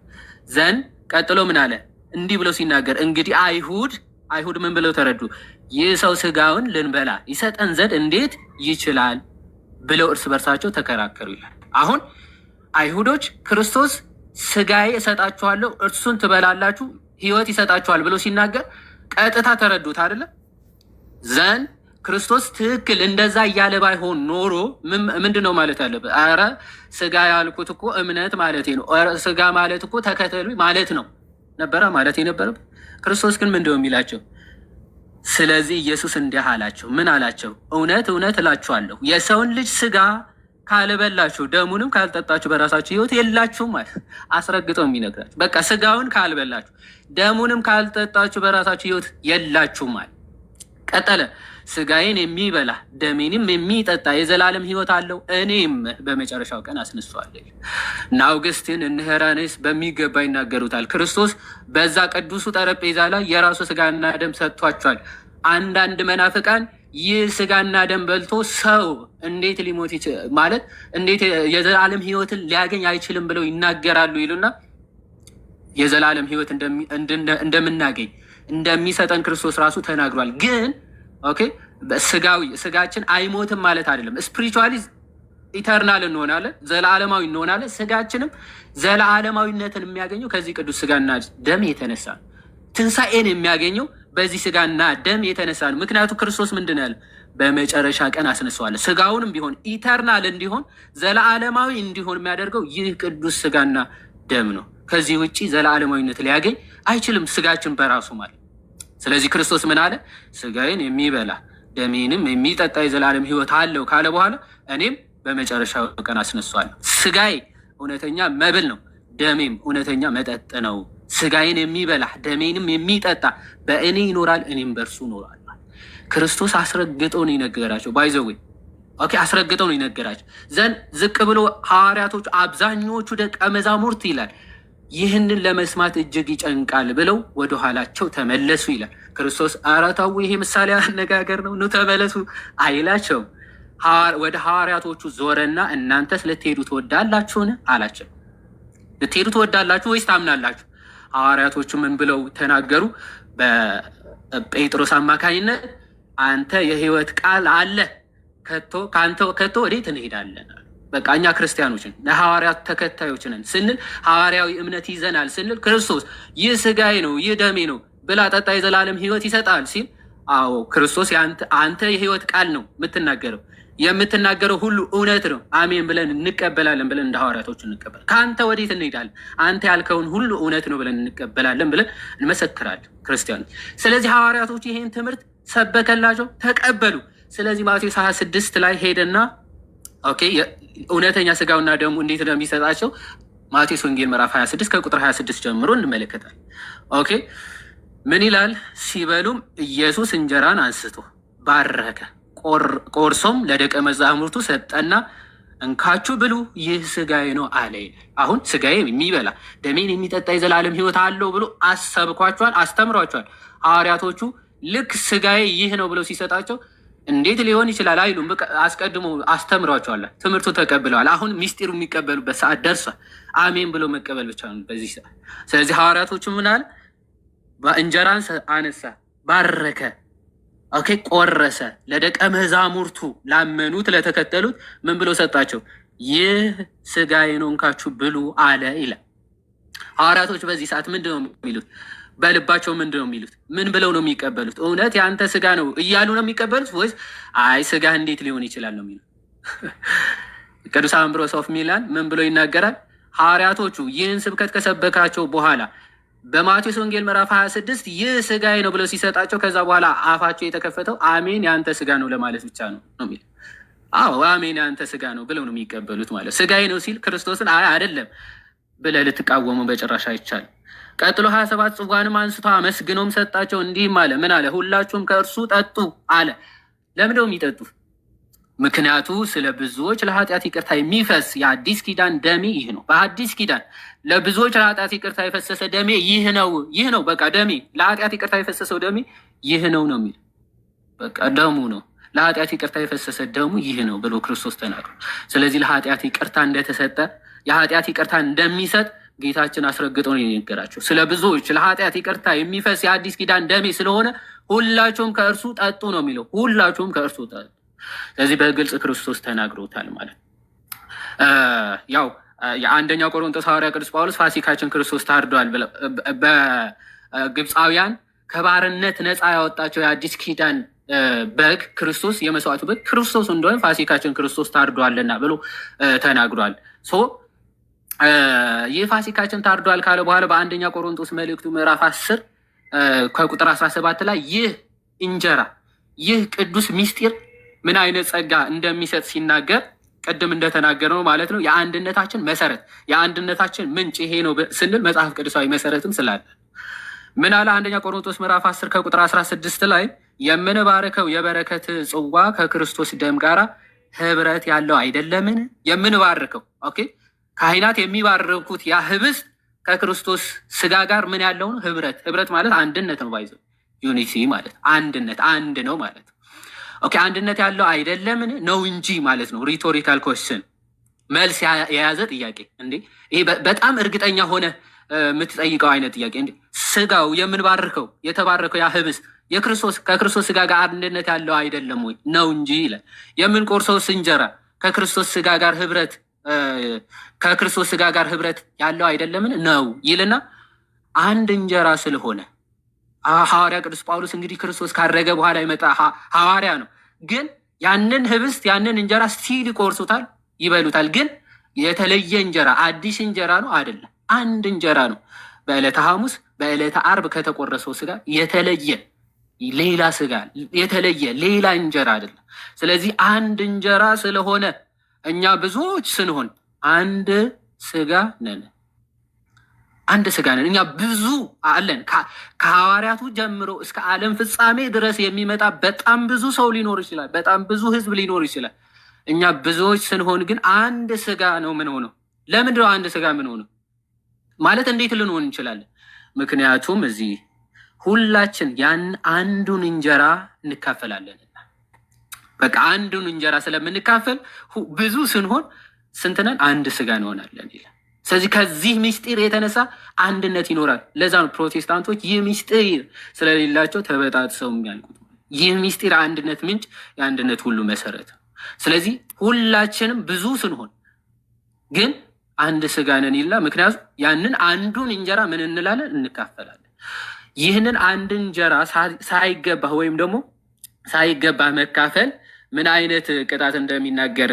Then ቀጥሎ ምን አለ? እንዲህ ብለው ሲናገር እንግዲህ አይሁድ ምን ብለው ተረዱ? ይህ ሰው ስጋውን ልንበላ ይሰጠን ዘንድ እንዴት ይችላል ብለው እርስ በርሳቸው ተከራከሩ ይላል። አሁን አይሁዶች ክርስቶስ ስጋዬ እሰጣችኋለሁ እርሱን ትበላላችሁ ሕይወት ይሰጣችኋል ብሎ ሲናገር ቀጥታ ተረዱት አይደለም? Then ክርስቶስ ትክክል እንደዛ እያለ ባይሆን ኖሮ ምንድን ነው ማለት ያለበት? ኧረ ስጋ ያልኩት እኮ እምነት ማለት ነው። ኧረ ስጋ ማለት እኮ ተከተሉ ማለት ነው ነበረ ማለት የነበረበት። ክርስቶስ ግን ምንድን ነው የሚላቸው? ስለዚህ ኢየሱስ እንዲህ አላቸው። ምን አላቸው? እውነት እውነት እላችኋለሁ የሰውን ልጅ ስጋ ካልበላችሁ ደሙንም ካልጠጣችሁ በራሳችሁ ሕይወት የላችሁም ማለት አስረግጠው የሚነግራችሁ በቃ ስጋውን ካልበላችሁ ደሙንም ካልጠጣችሁ በራሳችሁ ሕይወት የላችሁም ማለት። ቀጠለ። ስጋዬን የሚበላ ደሜንም የሚጠጣ የዘላለም ሕይወት አለው፣ እኔም በመጨረሻው ቀን አስነሳዋለሁ። እነ አውግስቲን እነ ሄራኔስ በሚገባ ይናገሩታል። ክርስቶስ በዛ ቅዱሱ ጠረጴዛ ላይ የራሱ ስጋና ደም ሰጥቷቸዋል። አንዳንድ መናፍቃን ይህ ስጋና ደም በልቶ ሰው እንዴት ሊሞት ማለት እንዴት የዘላለም ሕይወትን ሊያገኝ አይችልም ብለው ይናገራሉ ይሉና የዘላለም ሕይወት እንደምናገኝ እንደሚሰጠን ክርስቶስ ራሱ ተናግሯል። ግን okay ስጋዊ ስጋችን አይሞትም ማለት አይደለም። Spiritually eternal እንሆናለን፣ ዘለዓለማዊ እንሆናለን። ስጋችንም ዘለዓለማዊነትን የሚያገኘው ከዚህ ቅዱስ ስጋና ደም የተነሳ ነው። ትንሣኤን የሚያገኘው በዚህ ስጋና ደም የተነሳ ነው። ምክንያቱ ክርስቶስ ምንድን ነው ያለው? በመጨረሻ ቀን አስነሳዋለሁ። ስጋውንም ቢሆን eternal እንዲሆን ዘለዓለማዊ እንዲሆን የሚያደርገው ይህ ቅዱስ ስጋና ደም ነው። ከዚህ ውጭ ዘለዓለማዊነት ሊያገኝ አይችልም ስጋችን በራሱ ማለት። ስለዚህ ክርስቶስ ምን አለ? ስጋዬን የሚበላ ደሜንም የሚጠጣ የዘላለም ሕይወት አለው ካለ በኋላ እኔም በመጨረሻው ቀን አስነሷለሁ። ስጋዬ እውነተኛ መብል ነው፣ ደሜም እውነተኛ መጠጥ ነው። ስጋዬን የሚበላ ደሜንም የሚጠጣ በእኔ ይኖራል፣ እኔም በእርሱ እኖራለሁ። ክርስቶስ አስረግጦ ነው የነገራቸው። By the way, okay፣ አስረግጦ ነው የነገራቸው። Then ዝቅ ብሎ ሐዋርያቶቹ አብዛኞቹ ደቀ መዛሙርት ይላል ይህንን ለመስማት እጅግ ይጨንቃል ብለው ወደ ኋላቸው ተመለሱ ይላል። ክርስቶስ ኧረ ተው ይሄ ምሳሌ አነጋገር ነው፣ ኑ ተመለሱ አይላቸውም። ወደ ሐዋርያቶቹ ዞረና እናንተስ ልትሄዱ ትወዳላችሁን አላቸው። ልትሄዱ ትወዳላችሁ ወይስ ታምናላችሁ? ሐዋርያቶቹ ምን ብለው ተናገሩ? በጴጥሮስ አማካኝነት አንተ የሕይወት ቃል አለ ከቶ ከአንተ ከቶ ወዴት እንሄዳለን? በቃ እኛ ክርስቲያኖች ነን፣ ለሐዋርያት ተከታዮች ነን ስንል፣ ሐዋርያዊ እምነት ይዘናል ስንል፣ ክርስቶስ ይህ ስጋዬ ነው ይህ ደሜ ነው ብላ ጠጣ የዘላለም ሕይወት ይሰጣል ሲል፣ አዎ ክርስቶስ አንተ የሕይወት ቃል ነው የምትናገረው ሁሉ እውነት ነው፣ አሜን ብለን እንቀበላለን ብለን እንደ ሐዋርያቶቹ እንቀበል። ከአንተ ወዴት እንሄዳለን? አንተ ያልከውን ሁሉ እውነት ነው ብለን እንቀበላለን ብለን እንመሰክራለን ክርስቲያኖች። ስለዚህ ሐዋርያቶቹ ይሄን ትምህርት ሰበከላቸው፣ ተቀበሉ። ስለዚህ ማቴዎስ 26 ላይ ሄደና okay እውነተኛ ስጋውና ደሙ እንዴት እንደሚሰጣቸው ማቴዎስ ወንጌል ምዕራፍ 26 ከቁጥር 26 ጀምሮ እንመለከታለን። Okay፣ ምን ይላል? ሲበሉም ኢየሱስ እንጀራን አንስቶ ባረከ፣ ቆርሶም ለደቀ መዛሙርቱ ሰጠና እንካችሁ ብሉ፣ ይህ ስጋዬ ነው አለ። አሁን ስጋዬ የሚበላ ደሜን የሚጠጣ የዘላለም ሕይወት አለው ብሎ አሰብኳቸዋል፣ አስተምሯቸዋል። ሐዋርያቶቹ ልክ ስጋዬ ይህ ነው ብለው ሲሰጣቸው እንዴት ሊሆን ይችላል አይሉም። በቃ አስቀድሞ አስተምሯቸዋል። ትምህርቱ ተቀብለዋል። አሁን ሚስጢሩ የሚቀበሉበት ሰዓት ደርሷል። አሜን ብሎ መቀበል ብቻ ነው በዚህ ሰዓት። ስለዚህ ሐዋርያቶቹ ምን አለ? እንጀራን አነሳ፣ ባረከ፣ okay፣ ቆረሰ፣ ለደቀ መዛሙርቱ ላመኑት ለተከተሉት ምን ብሎ ሰጣቸው? ይህ ስጋዬ ነው እንካችሁ ብሉ አለ ይላል። ሐዋርያቶች በዚህ ሰዓት ምንድን ነው የሚሉት? በልባቸው ምንድን ነው የሚሉት? ምን ብለው ነው የሚቀበሉት? እውነት የአንተ ስጋ ነው እያሉ ነው የሚቀበሉት ወይስ አይ ስጋ እንዴት ሊሆን ይችላል ነው የሚሉት? ቅዱስ አምብሮስ of Milan ምን ብሎ ይናገራል? ሐዋርያቶቹ ይህን ስብከት ከሰበካቸው በኋላ በማቴዎስ ወንጌል ምዕራፍ 26 ይህ ስጋዬ ነው ብለው ሲሰጣቸው ከዛ በኋላ አፋቸው የተከፈተው አሜን የአንተ ስጋ ነው ለማለት ብቻ ነው ነው የሚል። አዎ አሜን የአንተ ስጋ ነው ብለው ነው የሚቀበሉት። ማለት ስጋዬ ነው ሲል ክርስቶስን አይ አይደለም ብለህ ልትቃወሙ በጭራሽ አይቻልም። ቀጥሎ 27 ጽዋንም አንስቶ አመስግኖም ሰጣቸው፣ እንዲህም አለ። ምን አለ? ሁላችሁም ከእርሱ ጠጡ አለ። ለምንድነው የሚጠጡት? ምክንያቱ ስለ ብዙዎች ለኃጢአት ይቅርታ የሚፈስ የአዲስ ኪዳን ደሜ ይህ ነው። በአዲስ ኪዳን ለብዙዎች ለኃጢአት ይቅርታ የፈሰሰ ደሜ ይህ ነው፣ ይህ ነው። በቃ ደሜ ለኃጢአት ይቅርታ የፈሰሰው ደሜ ይህ ነው ነው የሚል፣ በቃ ደሙ ነው፣ ለኃጢአት ይቅርታ የፈሰሰ ደሙ ይህ ነው ብሎ ክርስቶስ ተናግሯል። ስለዚህ ለኃጢአት ይቅርታ እንደተሰጠ፣ የኃጢአት ይቅርታ እንደሚሰጥ ጌታችን አስረግጦ ነው የነገራቸው። ስለ ብዙዎች ለኃጢአት ይቅርታ የሚፈስ የአዲስ ኪዳን ደሜ ስለሆነ ሁላችሁም ከእርሱ ጠጡ ነው የሚለው። ሁላችሁም ከእርሱ ጠጡ። ስለዚህ በግልጽ ክርስቶስ ተናግሮታል ማለት ነው። ያው የአንደኛው ቆሮንቶስ ሐዋርያ ቅዱስ ጳውሎስ ፋሲካችን ክርስቶስ ታርዷል፣ በግብፃውያን ከባርነት ነፃ ያወጣቸው የአዲስ ኪዳን በግ ክርስቶስ፣ የመስዋዕቱ በግ ክርስቶስ እንደሆነ፣ ፋሲካችን ክርስቶስ ታርዷልና ብሎ ተናግሯል። So ይህ ፋሲካችን ታርዷል ካለ በኋላ በአንደኛ ቆሮንቶስ መልእክቱ ምዕራፍ 10 ከቁጥር 17 ላይ ይህ እንጀራ ይህ ቅዱስ ሚስጢር ምን አይነት ጸጋ እንደሚሰጥ ሲናገር ቅድም እንደተናገርነው ማለት ነው። የአንድነታችን መሰረት የአንድነታችን ምንጭ ይሄ ነው ስንል መጽሐፍ ቅዱሳዊ መሰረትም ስላለ ምን አለ? አንደኛ ቆሮንቶስ ምዕራፍ 10 ከቁጥር 16 ላይ የምንባርከው የበረከት ጽዋ ከክርስቶስ ደም ጋር ህብረት ያለው አይደለምን? የምንባርከው፣ okay፣ ካህናት የሚባርኩት ያ ህብስት ከክርስቶስ ስጋ ጋር ምን ያለው ነው? ህብረት። ህብረት ማለት አንድነት ነው። By the way, unity ማለት አንድነት፣ አንድ ነው ማለት ነው። Okay፣ አንድነት ያለው አይደለምን? ነው እንጂ ማለት ነው። Rhetorical question፣ መልስ የያዘ ጥያቄ እንዴ! ይሄ በጣም እርግጠኛ ሆነ የምትጠይቀው አይነት ጥያቄ እንዴ! ስጋው የምንባርከው የተባረከው ያ ህብስት ከክርስቶስ ስጋ ጋር አንድነት ያለው አይደለም ወይ? ነው እንጂ ይላል። የምንቆርሰው እንጀራ ከክርስቶስ ስጋ ጋር ህብረት ያለው አይደለምን? ነው ይልና አንድ እንጀራ ስለሆነ፣ ሐዋርያ ቅዱስ ጳውሎስ እንግዲህ ክርስቶስ ካረገ በኋላ የመጣ ሐዋርያ ነው። ግን ያንን ህብስት ያንን እንጀራ still ይቆርሱታል፣ ይበሉታል። ግን የተለየ እንጀራ አዲስ እንጀራ ነው አይደለም፣ አንድ እንጀራ ነው። በዕለተ ሐሙስ በዕለተ ዓርብ ከተቆረሰው ስጋ የተለየ ሌላ ስጋ፣ የተለየ ሌላ እንጀራ አይደለም። ስለዚህ አንድ እንጀራ ስለሆነ እኛ ብዙዎች ስንሆን አንድ ስጋ ነን። አንድ ስጋ ነን። እኛ ብዙ አለን። ከሐዋርያቱ ጀምሮ እስከ ዓለም ፍጻሜ ድረስ የሚመጣ በጣም ብዙ ሰው ሊኖር ይችላል። በጣም ብዙ ሕዝብ ሊኖር ይችላል። እኛ ብዙዎች ስንሆን ግን አንድ ስጋ ነው ምንሆነው። ለምንድን ነው አንድ ስጋ ምንሆነው? ማለት እንዴት ልንሆን እንችላለን? ምክንያቱም እዚህ ሁላችን ያን አንዱን እንጀራ እንካፈላለንና፣ በቃ አንዱን እንጀራ ስለምንካፈል ብዙ ስንሆን ስንት ነን? አንድ ስጋ እንሆናለን ይላል። ስለዚህ ከዚህ ምስጢር የተነሳ አንድነት ይኖራል። ለዛ ነው ፕሮቴስታንቶች ይህ ምስጢር ስለሌላቸው ተበጣጥሰው የሚያልቁት። ይህ ምስጢር አንድነት ምንጭ፣ የአንድነት ሁሉ መሰረት ነው። ስለዚህ ሁላችንም ብዙ ስንሆን ግን አንድ ስጋ ነን ይላል። ምክንያቱም ያንን አንዱን እንጀራ ምን እንላለን? እንካፈላለን። ይህንን አንድ እንጀራ ሳይገባህ ወይም ደግሞ ሳይገባህ መካፈል ምን አይነት ቅጣት እንደሚናገር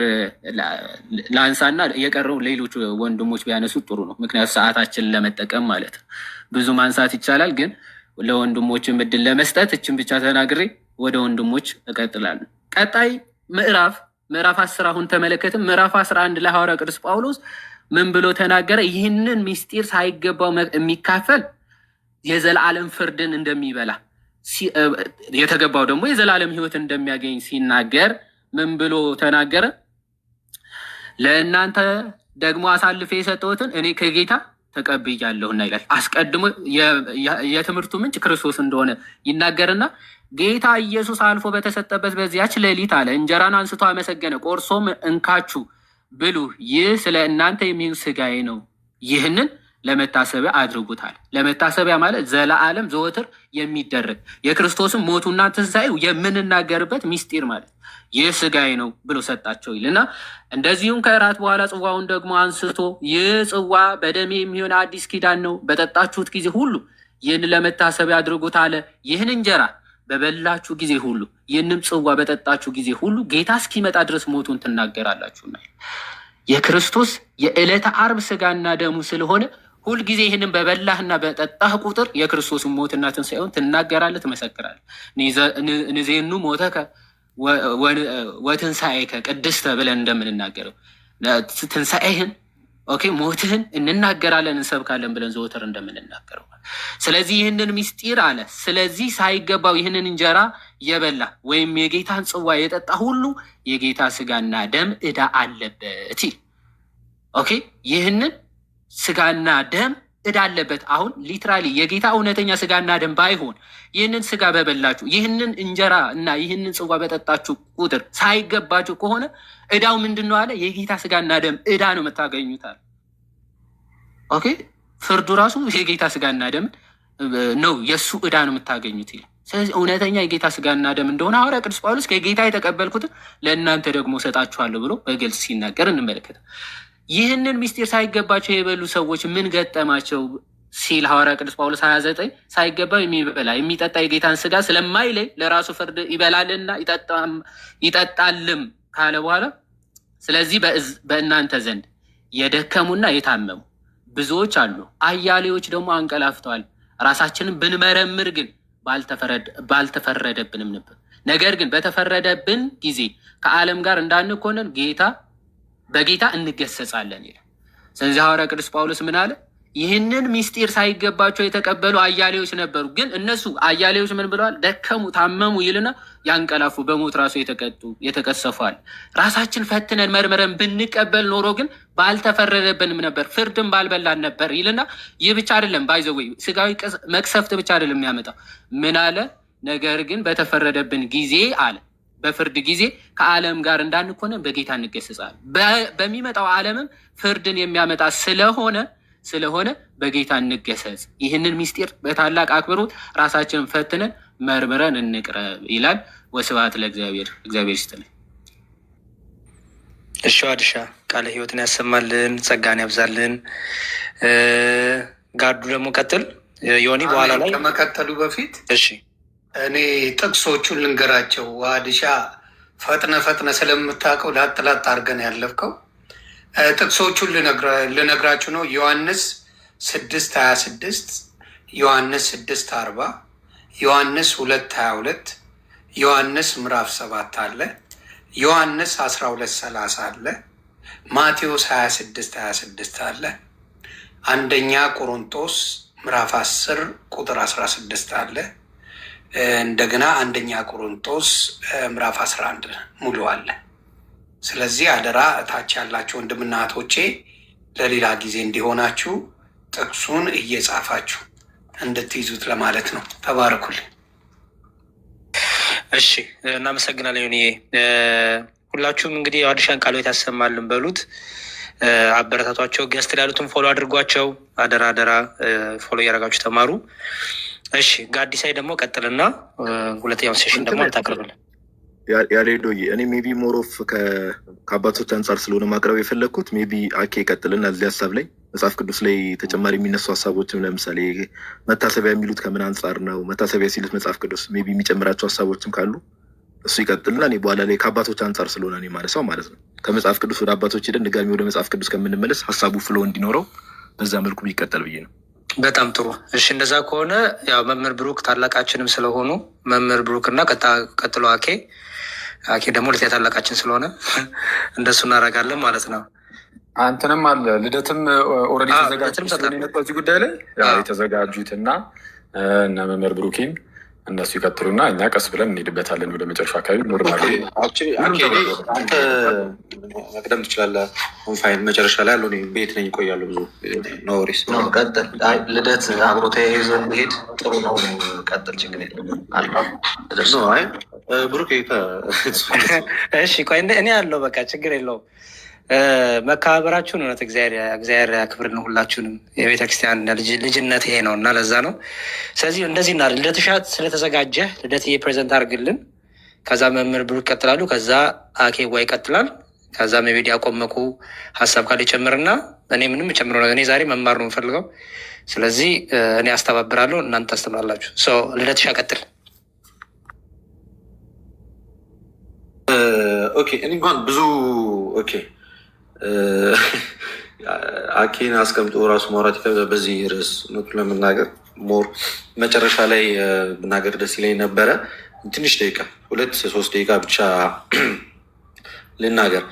ላንሳና የቀረው ሌሎች ወንድሞች ቢያነሱት ጥሩ ነው። ምክንያቱም ሰዓታችንን ለመጠቀም ማለት ነው። ብዙ ማንሳት ይቻላል፣ ግን ለወንድሞችም እድል ለመስጠት እችን ብቻ ተናግሬ ወደ ወንድሞች እቀጥላለሁ። ቀጣይ ምዕራፍ 10 አሁን ተመለከትም። ምዕራፍ 11 ላይ ሐዋርያው ቅዱስ ጳውሎስ ምን ብሎ ተናገረ? ይህንን ምስጢር ሳይገባው የሚካፈል የዘላለም ፍርድን እንደሚበላ፣ የተገባው ደግሞ የዘላለም ሕይወት እንደሚያገኝ ሲናገር ምን ብሎ ተናገረ? ለእናንተ ደግሞ አሳልፌ የሰጠሁትን እኔ ከጌታ ተቀብያለሁና ይላል። አስቀድሞ የትምህርቱ ምንጭ ክርስቶስ እንደሆነ ይናገርና ጌታ ኢየሱስ አልፎ በተሰጠበት በዚያች ሌሊት አለ፣ እንጀራን አንስቶ አመሰገነ፣ ቆርሶም እንካችሁ ብሉ፣ ይህ ስለ እናንተ የሚሆን ስጋዬ ነው፣ ይህንን ለመታሰቢያ አድርጉታል። ለመታሰቢያ ማለት ዘለዓለም ዘወትር የሚደረግ የክርስቶስን ሞቱና ትንሣኤው የምንናገርበት ሚስጢር ማለት፣ ይህ ስጋዬ ነው ብሎ ሰጣቸው ይልና እንደዚሁም ከእራት በኋላ ጽዋውን ደግሞ አንስቶ ይህ ጽዋ በደሜ የሚሆን አዲስ ኪዳን ነው፣ በጠጣችሁት ጊዜ ሁሉ ይህን ለመታሰቢያ አድርጉት አለ። ይህን እንጀራ በበላችሁ ጊዜ ሁሉ ይህንም ጽዋ በጠጣችሁ ጊዜ ሁሉ ጌታ እስኪመጣ ድረስ ሞቱን ትናገራላችሁና፣ የክርስቶስ የዕለተ ዓርብ ስጋና ደሙ ስለሆነ ሁልጊዜ ይህንን በበላህና በጠጣህ ቁጥር የክርስቶስን ሞትና ትንሣኤውን ትናገራለህ፣ ትመሰክራለህ። ንዜኑ ሞተከ ወትንሣኤከ ቅድስተ ብለን እንደምንናገረው፣ ትንሣኤህን okay ሞትህን እንናገራለን፣ እንሰብካለን ብለን ዘወትር እንደምንናገረው። ስለዚህ ይህንን ምስጢር አለ። ስለዚህ ሳይገባው ይህንን እንጀራ የበላ ወይም የጌታን ጽዋ የጠጣ ሁሉ የጌታ ስጋና ደም ዕዳ አለበት ይል። Okay፣ ይህንን ስጋና ደም ዕዳ አለበት። አሁን literally የጌታ እውነተኛ ስጋና ደም ባይሆን ይህንን ስጋ በበላችሁ፣ ይህንን እንጀራ እና ይህንን ጽዋ በጠጣችሁ ቁጥር ሳይገባችሁ ከሆነ ዕዳው ምንድን ነው አለ? የጌታ ስጋና ደም ዕዳ ነው የምታገኙት አለ። Okay፣ ፍርዱ ራሱ የጌታ ስጋና ደም ነው፣ የእሱ ዕዳ ነው የምታገኙት ይላል። ስለዚህ እውነተኛ የጌታ ስጋና ደም እንደሆነ ሐዋርያ ቅዱስ ጳውሎስ ከጌታ የተቀበልኩትን ለእናንተ ደግሞ እሰጣችኋለሁ ብሎ በግልጽ ሲናገር እንመለከታለን። ይህንን ምስጢር ሳይገባቸው የበሉ ሰዎች ምን ገጠማቸው ሲል ሐዋርያ ቅዱስ ጳውሎስ 29 ሳይገባው የሚበላ የሚጠጣ የጌታን ስጋ ስለማይለይ ለራሱ ፍርድ ይበላልና ይጠጣልም ካለ በኋላ ስለዚህ በእናንተ ዘንድ የደከሙና የታመሙ ብዙዎች አሉ፣ አያሌዎች ደግሞ አንቀላፍተዋል። ራሳችንን ብንመረምር ግን ባልተፈረደብንም ነበር። ነገር ግን በተፈረደብን ጊዜ ከዓለም ጋር እንዳንኮነን ጌታ በጌታ እንገሰጻለን ይላል። ስለዚህ ሐዋርያ ቅዱስ ጳውሎስ ምን አለ? ይህንን ምስጢር ሳይገባቸው የተቀበሉ አያሌዎች ነበሩ። ግን እነሱ አያሌዎች ምን ብለዋል? ደከሙ፣ ታመሙ ይልና ያንቀላፉ፣ በሞት ራሱ የተቀጡ የተቀሰፏል። ራሳችን ፈትነን መርምረን ብንቀበል ኖሮ ግን ባልተፈረደብንም ነበር፣ ፍርድም ባልበላን ነበር ይልና ይህ ብቻ አይደለም፣ by the way ስጋዊ መቅሰፍት ብቻ አይደለም የሚያመጣው። ምን አለ? ነገር ግን በተፈረደብን ጊዜ አለ፣ በፍርድ ጊዜ ከዓለም ጋር እንዳንኮነን በጌታ እንገሰጻለን። በሚመጣው ዓለምም ፍርድን የሚያመጣ ስለሆነ በጌታ እንገሰጽ። ይህንን ምስጢር በታላቅ አክብሮት ራሳችንን ፈትነን መርምረን እንቅረብ ይላል። ወስብሐት ለእግዚአብሔር። እግዚአብሔር ይስጥልኝ። እሺ አድሻ፣ ቃለ ሕይወትን ያሰማልን፣ ጸጋን ያብዛልን። ጋርዱ ደግሞ ቀጥል። ዮኒ በኋላ ላይ ከመቀጠሉ በፊት እሺ እኔ ጥቅሶቹን ልንገራቸው። አድሻ፣ ፈጥነ ፈጥነ ስለምታውቀው ላጥ ላጥ አድርገን ያለፍከው ጥቅሶቹን ልነግራችሁ ነው። ዮሐንስ 6:26፣ ዮሐንስ 6:40፣ ዮሐንስ 2:22፣ ዮሐንስ ምዕራፍ 7 አለ፣ ዮሐንስ 12:30 አለ፣ ማቴዎስ 26:26 አለ፣ አንደኛ ቆሮንቶስ ምዕራፍ 10 ቁጥር 16 አለ። እንደገና አንደኛ ቆሮንቶስ ምዕራፍ 11 ሙሉ አለ። ስለዚህ አደራ እታች ያላችሁ ወንድምና እህቶቼ ለሌላ ጊዜ እንዲሆናችሁ ጥቅሱን እየጻፋችሁ እንድትይዙት ለማለት ነው። ተባረኩልኝ። እሺ፣ እናመሰግናለን ዮኒዬ። ሁላችሁም እንግዲህ አዲሻን ቃለ ሕይወት ያሰማልን በሉት፣ አበረታቷቸው። Guest ላይ ያሉትን follow አድርጓቸው። አደራ አደራ follow እያደረጋችሁ ተማሩ። እሺ፣ ጋዲሳይ ደግሞ ቀጥልና ሁለተኛውን session ደግሞ አታቅርብልን። ያሬዶዬ፣ እኔ maybe more of ከአባቶች አንጻር ስለሆነ ማቅረብ የፈለግኩት maybe አኬ ይቀጥልና እዚህ ሀሳብ ላይ መጽሐፍ ቅዱስ ላይ ተጨማሪ የሚነሱ ሀሳቦችም ለምሳሌ መታሰቢያ የሚሉት ከምን አንጻር ነው? መታሰቢያ ሲሉት መጽሐፍ ቅዱስ maybe የሚጨምራቸው ሀሳቦችም ካሉ እሱ ይቀጥልና እኔ በኋላ ላይ ከአባቶች አንጻር ስለሆነ እኔ ማነሳው ማለት ነው። ከመጽሐፍ ቅዱስ ወደ አባቶች ሄደን ድጋሚ ወደ መጽሐፍ ቅዱስ ከምንመለስ ሀሳቡ flow እንዲኖረው በዛ መልኩ ቢቀጠል ብዬ ነው። በጣም ጥሩ። እሺ፣ እንደዛ ከሆነ ያው መምህር ብሩክ ታላቃችንም ስለሆኑ መምህር ብሩክ እና ቀጥሎ አኬ፣ አኬ ደግሞ ሁለተኛ ታላቃችን ስለሆነ እንደሱ እናደርጋለን ማለት ነው። አንተንም አለ ልደትም already ተዘጋጁ በዚህ ጉዳይ ላይ የተዘጋጁት እና እነ መምህር ብሩኬን እነሱ ይቀጥሉና እኛ ቀስ ብለን እንሄድበታለን። ወደ መጨረሻ አካባቢ normal። አንተ መቅደም ትችላለህ። Fine፣ መጨረሻ ላይ ያለው ቤት ነኝ፣ እቆያለሁ። ብዙ no worries። ቀጥል። ልደት አብሮ ተያይዞ እንዲሄድ ጥሩ ነው። ቀጥል፣ ችግር የለም። ብሩክ። እሺ፣ ቆይ እኔ ያለው በቃ ችግር የለውም። መከባበራችሁን እውነት እግዚአብሔር ያክብርልን ሁላችሁንም። የቤተክርስቲያን ልጅነት ይሄ ነው እና ለዛ ነው። ስለዚህ እንደዚህ እና ልደትሻ ስለተዘጋጀ ልደትዬ present አድርግልን። ከዛ መምህር ብሩክ ይቀጥላሉ። ከዛ አኬዋ ይቀጥላል። ከዛ maybe ዲያቆን መኩ ሀሳብ ካለ ይጨምርና እኔ ምንም ጨምሮ ነገር እኔ ዛሬ መማር ነው የምፈልገው። ስለዚህ እኔ አስተባብራለሁ፣ እናንተ ታስተምራላችሁ። ልደትሻ ቀጥል። Okay፣ እኔ እንኳን ብዙ okay አኬን አስቀምጦ ራሱ ማውራት ይከብዳል። በዚህ ርዕስ እውነቱን ለመናገር more መጨረሻ ላይ ብናገር ደስ ይለኝ ነበረ። ትንሽ ደቂቃ፣ 2-3 ደቂቃ ብቻ ልናገር።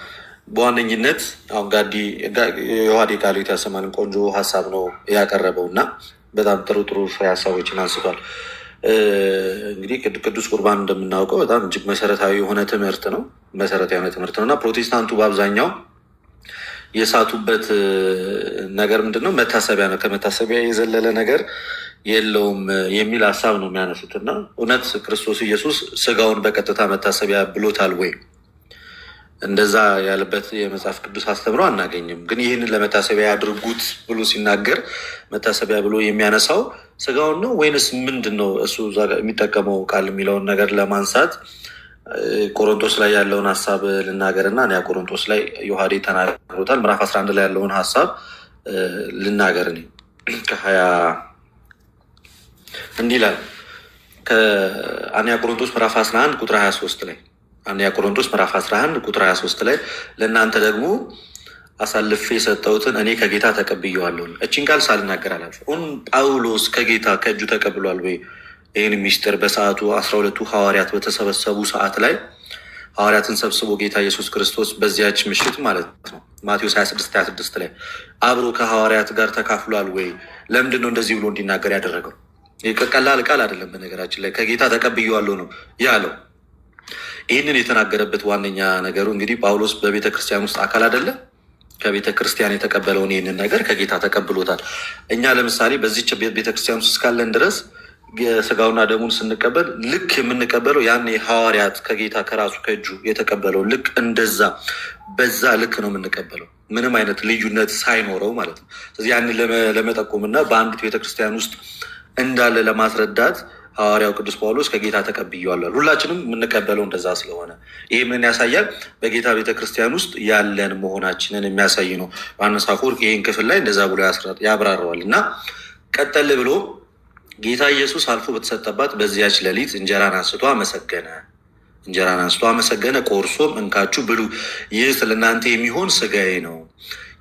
በዋነኝነት አሁን ጋዲ የዋዴ ቃሉ ያሰማልን ቆንጆ ሀሳብ ነው ያቀረበው እና በጣም ጥሩ ጥሩ ፍሬ ሀሳቦችን አንስቷል። እንግዲህ ቅዱስ ቁርባን እንደምናውቀው በጣም እጅግ መሰረታዊ የሆነ ትምህርት ነው። መሰረታዊ የሆነ ትምህርት ነው እና ፕሮቴስታንቱ በአብዛኛው የሳቱበት ነገር ምንድን ነው? መታሰቢያ ነው። ከመታሰቢያ የዘለለ ነገር የለውም የሚል ሀሳብ ነው የሚያነሱት። እና እውነት ክርስቶስ ኢየሱስ ስጋውን በቀጥታ መታሰቢያ ብሎታል ወይ? እንደዛ ያለበት የመጽሐፍ ቅዱስ አስተምሮ አናገኝም። ግን ይህንን ለመታሰቢያ ያድርጉት ብሎ ሲናገር መታሰቢያ ብሎ የሚያነሳው ስጋውን ነው ወይንስ ምንድን ነው እሱ የሚጠቀመው ቃል የሚለውን ነገር ለማንሳት ቆሮንቶስ ላይ ያለውን ሀሳብ ልናገር እና ያ ቆሮንቶስ ላይ ዮሐዴ ተናግሮታል። ምዕራፍ 11 ላይ ያለውን ሀሳብ ልናገር እኔ ከ20 እንዲህ ይላል። ከአንደኛ ቆሮንቶስ ምዕራፍ 11 ቁጥር 23 ላይ፣ አንደኛ ቆሮንቶስ ምዕራፍ 11 ቁጥር 23 ላይ ለእናንተ ደግሞ አሳልፌ የሰጠሁትን እኔ ከጌታ ተቀብዬዋለሁ። እችን ቃል ሳልናገር አላልፍም። ጳውሎስ ከጌታ ከእጁ ተቀብሏል ወይ? ይህን ሚስጥር በሰዓቱ 12ቱ ሐዋርያት በተሰበሰቡ ሰዓት ላይ ሐዋርያትን ሰብስቦ ጌታ ኢየሱስ ክርስቶስ በዚያች ምሽት ማለት ነው ማቴዎስ 26 26 ላይ አብሮ ከሐዋርያት ጋር ተካፍሏል ወይ? ለምንድን ነው እንደዚህ ብሎ እንዲናገር ያደረገው? ቀላል ቃል አይደለም። በነገራችን ላይ ከጌታ ተቀብዬዋለሁ ነው ያለው። ይህንን የተናገረበት ዋነኛ ነገሩ እንግዲህ ጳውሎስ በቤተ ክርስቲያን ውስጥ አካል አይደለ? ከቤተ ክርስቲያን የተቀበለውን ይህንን ነገር ከጌታ ተቀብሎታል። እኛ ለምሳሌ በዚች ቤተክርስቲያን ውስጥ እስካለን ድረስ የስጋውና ደሙን ስንቀበል ልክ የምንቀበለው ያን ሐዋርያት ከጌታ ከራሱ ከእጁ የተቀበለው ልክ እንደዛ በዛ ልክ ነው የምንቀበለው፣ ምንም አይነት ልዩነት ሳይኖረው ማለት ነው። ስለዚህ ያንን ለመጠቆም እና በአንዲት ቤተክርስቲያን ውስጥ እንዳለ ለማስረዳት ሐዋርያው ቅዱስ ጳውሎስ ከጌታ ተቀብዬዋለሁ። ሁላችንም የምንቀበለው እንደዛ ስለሆነ ይህ ምን ያሳያል? በጌታ ቤተክርስቲያን ውስጥ ያለን መሆናችንን የሚያሳይ ነው። ዮሐንስ አፈወርቅ ይህን ክፍል ላይ እንደዛ ብሎ ያብራረዋል እና ቀጠል ብሎ ጌታ ኢየሱስ አልፎ በተሰጠባት በዚያች ሌሊት እንጀራን አንስቶ አመሰገነ። እንጀራን አንስቶ አመሰገነ፣ ቆርሶም እንካችሁ ብሉ፣ ይህ ስለ እናንተ የሚሆን ስጋዬ ነው፣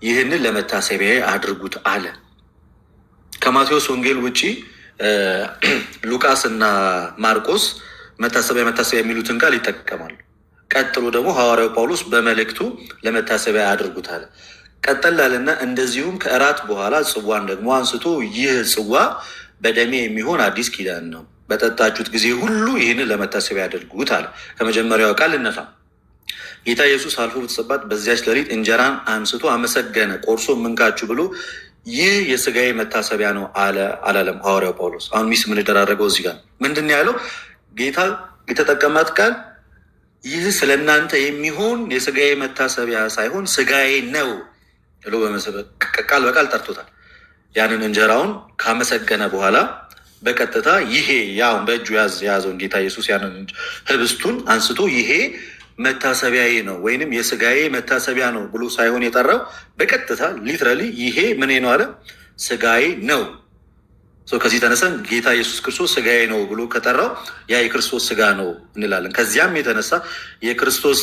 ይህንን ለመታሰቢያዬ አድርጉት አለ። ከማቴዎስ ወንጌል ውጪ ሉቃስ እና ማርቆስ መታሰቢያ መታሰቢያ የሚሉትን ቃል ይጠቀማሉ። ቀጥሎ ደግሞ ሐዋርያው ጳውሎስ በመልእክቱ ለመታሰቢያ አድርጉታል። ቀጠል አለና እንደዚሁም ከእራት በኋላ ጽዋን ደግሞ አንስቶ ይህ ጽዋ በደሜ የሚሆን አዲስ ኪዳን ነው፣ በጠጣችሁት ጊዜ ሁሉ ይህንን ለመታሰቢያ አድርጉት አለ። ከመጀመሪያው ቃል ልነሳ። ጌታ ኢየሱስ አልፎ በተሰጣት በዚያች ሌሊት እንጀራን አንስቶ አመሰገነ፣ ቆርሶ እንካችሁ ብሎ ይህ የስጋዬ መታሰቢያ ነው አለ። አላለም ሐዋርያው ጳውሎስ? አሁን miss የምንደራረገው እዚህ ጋር ምንድን ነው ያለው? ጌታ የተጠቀማት ቃል ይህ ስለ እናንተ የሚሆን የስጋዬ መታሰቢያ ሳይሆን ስጋዬ ነው ብሎ ቃል በቃል ጠርቶታል። ያንን እንጀራውን ካመሰገነ በኋላ በቀጥታ ይሄ ያውን በእጁ የያዘውን ጌታ ኢየሱስ ያንን ህብስቱን አንስቶ ይሄ መታሰቢያዬ ነው ወይንም የስጋዬ መታሰቢያ ነው ብሎ ሳይሆን የጠራው በቀጥታ literally ይሄ ምን ነው አለ፣ ስጋዬ ነው። ከዚህ ተነሰን ጌታ ኢየሱስ ክርስቶስ ስጋዬ ነው ብሎ ከጠራው ያ የክርስቶስ ስጋ ነው እንላለን። ከዚያም የተነሳ የክርስቶስ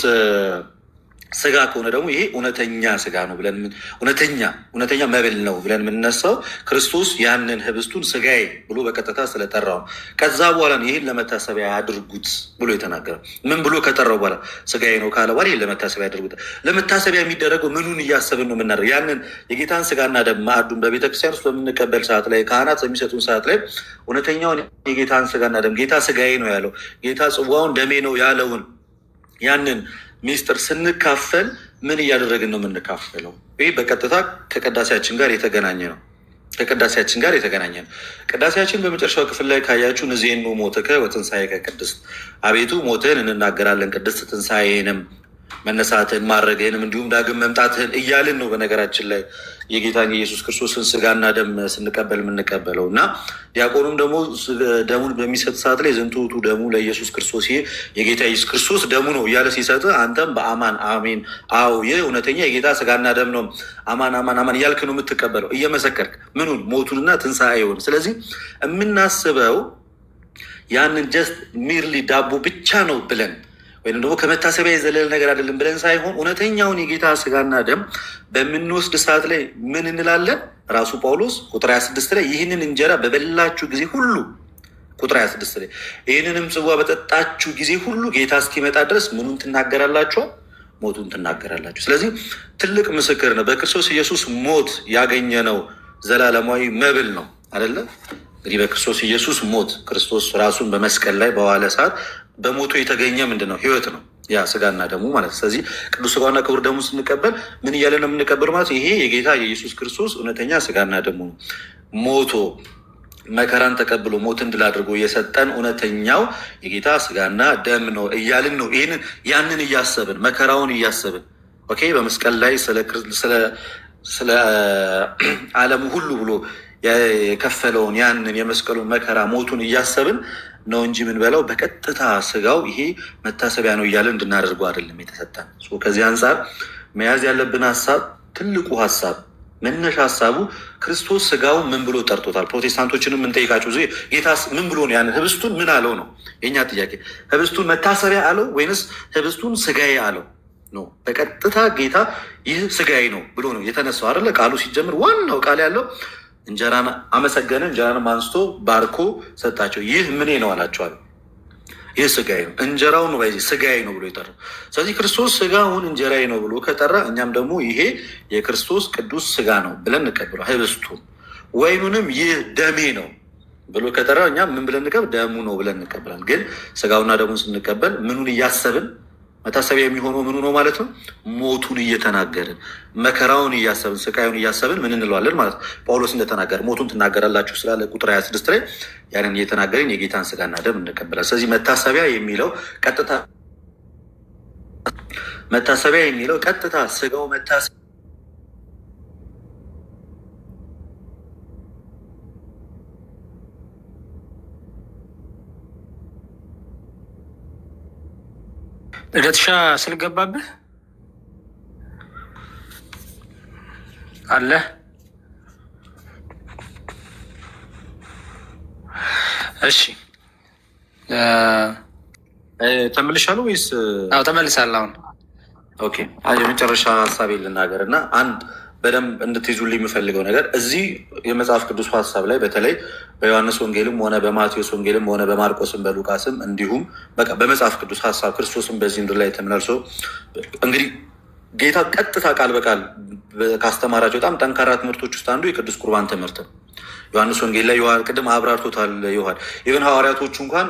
ስጋ ከሆነ ደግሞ ይሄ እውነተኛ ስጋ ነው ብለን እውነተኛ እውነተኛ መብል ነው ብለን የምንነሳው ክርስቶስ ያንን ህብስቱን ስጋዬ ብሎ በቀጥታ ስለጠራው ነው። ከዛ በኋላ ነው ይህን ለመታሰቢያ አድርጉት ብሎ የተናገረው። ምን ብሎ ከጠራው በኋላ? ስጋዬ ነው ካለ በኋላ ይህን ለመታሰቢያ አድርጉት። ለመታሰቢያ የሚደረገው ምኑን እያሰብን ነው የምናደርገው? ያንን የጌታን ስጋና ደም ማዕዱን በቤተክርስቲያን ውስጥ በምንቀበል ሰዓት ላይ፣ ካህናት በሚሰጡን ሰዓት ላይ እውነተኛውን የጌታን ስጋና ደም፣ ጌታ ስጋዬ ነው ያለው፣ ጌታ ጽዋውን ደሜ ነው ያለውን ያንን ሚስጥር ስንካፈል ምን እያደረግን ነው የምንካፈለው? ይህ በቀጥታ ከቅዳሴያችን ጋር የተገናኘ ነው። ከቅዳሴያችን ጋር የተገናኘ ነው። ቅዳሴያችን በመጨረሻው ክፍል ላይ ካያችሁ ንዜኑ ሞትከ ወትንሣኤከ ቅድስት፣ አቤቱ ሞትህን እንናገራለን ቅድስት ትንሣኤንም መነሳትህን ማድረግህንም እንዲሁም ዳግም መምጣትህን እያልን ነው። በነገራችን ላይ የጌታን የኢየሱስ ክርስቶስን ስጋና ደም ስንቀበል የምንቀበለው እና ዲያቆኑም ደግሞ ደሙን በሚሰጥ ሰዓት ላይ ዝንቱ ውእቱ ደሙ ለኢየሱስ ክርስቶስ፣ ይህ የጌታ ኢየሱስ ክርስቶስ ደሙ ነው እያለ ሲሰጥ አንተም በአማን አሜን፣ አዎ ይህ እውነተኛ የጌታ ስጋና ደም ነው፣ አማን አማን አማን እያልክ ነው የምትቀበለው፣ እየመሰከርክ ምኑን? ሞቱንና ትንሣኤውን። ስለዚህ የምናስበው ያንን just merely ዳቦ ብቻ ነው ብለን ወይም ደግሞ ከመታሰቢያ የዘለለ ነገር አይደለም ብለን ሳይሆን እውነተኛውን የጌታ ስጋና ደም በምንወስድ ሰዓት ላይ ምን እንላለን? ራሱ ጳውሎስ ቁጥር 26 ላይ ይህንን እንጀራ በበላችሁ ጊዜ ሁሉ፣ ቁጥር 26 ላይ ይህንንም ጽዋ በጠጣችሁ ጊዜ ሁሉ ጌታ እስኪመጣ ድረስ ምኑን ትናገራላችሁ? ሞቱን ትናገራላችሁ። ስለዚህ ትልቅ ምስክር ነው። በክርስቶስ ኢየሱስ ሞት ያገኘነው ዘላለማዊ መብል ነው አይደለ? እንግዲህ በክርስቶስ ኢየሱስ ሞት ክርስቶስ ራሱን በመስቀል ላይ በዋለ ሰዓት በሞቱ የተገኘ ምንድን ነው? ህይወት ነው። ያ ስጋና ደሙ ማለት ነው። ስለዚህ ቅዱስ ስጋውና ክቡር ደሙ ስንቀበል ምን እያለ ነው የምንቀበል ማለት? ይሄ የጌታ የኢየሱስ ክርስቶስ እውነተኛ ስጋና ደሙ ነው። ሞቶ መከራን ተቀብሎ ሞትን ድል አድርጎ የሰጠን እውነተኛው የጌታ ስጋና ደም ነው እያልን ነው። ይህንን ያንን እያሰብን፣ መከራውን እያሰብን፣ okay፣ በመስቀል ላይ ስለ ዓለሙ ሁሉ ብሎ የከፈለውን ያንን የመስቀሉን መከራ ሞቱን እያሰብን ነው እንጂ የምንበላው በቀጥታ ስጋው ይሄ መታሰቢያ ነው እያለን እንድናደርገው አይደለም የተሰጠን። ከዚህ አንጻር መያዝ ያለብን ሀሳብ፣ ትልቁ ሀሳብ፣ መነሻ ሀሳቡ ክርስቶስ ስጋውን ምን ብሎ ጠርቶታል? ፕሮቴስታንቶችንም የምንጠይቃቸው ጌታ ምን ብሎ ነው ያንን ህብስቱን ምን አለው ነው የኛ ጥያቄ። ህብስቱን መታሰቢያ አለው ወይንስ ህብስቱን ስጋዬ አለው? ነው በቀጥታ ጌታ ይህ ስጋዬ ነው ብሎ ነው የተነሳው አይደለ? ቃሉ ሲጀምር ዋናው ቃል ያለው እንጀራን አመሰገነ፣ እንጀራንም አንስቶ ባርኮ ሰጣቸው። ይህ ምኔ ነው አላቸዋል። ይህ ስጋዬ ነው። እንጀራውን ነው ስጋዬ ነው ብሎ የጠራው። ስለዚህ ክርስቶስ ስጋውን እንጀራዬ ነው ብሎ ከጠራ እኛም ደግሞ ይሄ የክርስቶስ ቅዱስ ስጋ ነው ብለን እንቀበለው። ህብስቱን ወይኑንም ይህ ደሜ ነው ብሎ ከጠራ እኛም ምን ብለን እንቀበል? ደሙ ነው ብለን እንቀበላል። ግን ስጋውና ደሙን ስንቀበል ምኑን እያሰብን፣ መታሰቢያ የሚሆነው ምኑ ነው ማለት ነው? ሞቱን እየተናገርን፣ መከራውን እያሰብን፣ ስቃዩን እያሰብን ምን እንለዋለን ማለት ነው። ጳውሎስ እንደተናገረ ሞቱን ትናገራላችሁ ስላለ ቁጥር 26 ላይ ያንን እየተናገርን የጌታን ስጋና ደም እንቀበላለን። ስለዚህ መታሰቢያ የሚለው ቀጥታ ስጋው መታሰቢያ ልደትሻ ስልክ ገባብህ አለ? እሺ። ተመልሻለሁ ወይስ? አዎ ተመልሳለሁ አሁን። Okay፣ የመጨረሻ ሀሳቤ ልናገር እና አንድ በደንብ እንድትይዙልኝ የምፈልገው ነገር እዚህ የመጽሐፍ ቅዱስ ሀሳብ ላይ በተለይ በዮሐንስ ወንጌልም ሆነ በማቴዎስ ወንጌልም ሆነ በማርቆስም በሉቃስም እንዲሁም በቃ በመጽሐፍ ቅዱስ ሀሳብ ክርስቶስም በዚህ ምድር ላይ ተመላልሶ እንግዲህ ጌታ ቀጥታ ቃል በቃል ካስተማራቸው በጣም ጠንካራ ትምህርቶች ውስጥ አንዱ የቅዱስ ቁርባን ትምህርት ነው። ዮሐንስ ወንጌል ላይ ቅድም አብራርቶታል። ዮሐን even ሐዋርያቶቹ እንኳን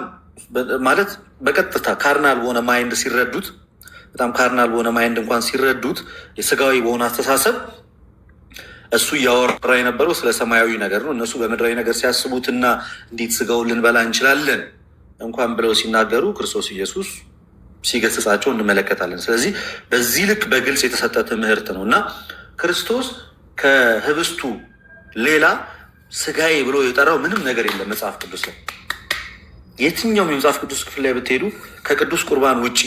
ማለት በቀጥታ carnal በሆነ mind ሲረዱት፣ በጣም carnal በሆነ mind እንኳን ሲረዱት፣ የስጋዊ በሆነ አስተሳሰብ እሱ እያወራ የነበረው ስለ ሰማያዊ ነገር ነው። እነሱ በምድራዊ ነገር ሲያስቡትና እንዴት ስጋውን ልንበላ እንችላለን እንኳን ብለው ሲናገሩ ክርስቶስ ኢየሱስ ሲገስጻቸው እንመለከታለን። ስለዚህ በዚህ ልክ በግልጽ የተሰጠ ትምህርት ነው እና ክርስቶስ ከህብስቱ ሌላ ስጋዬ ብሎ የጠራው ምንም ነገር የለም መጽሐፍ ቅዱስ ላይ። የትኛውም የመጽሐፍ ቅዱስ ክፍል ላይ ብትሄዱ ከቅዱስ ቁርባን ውጪ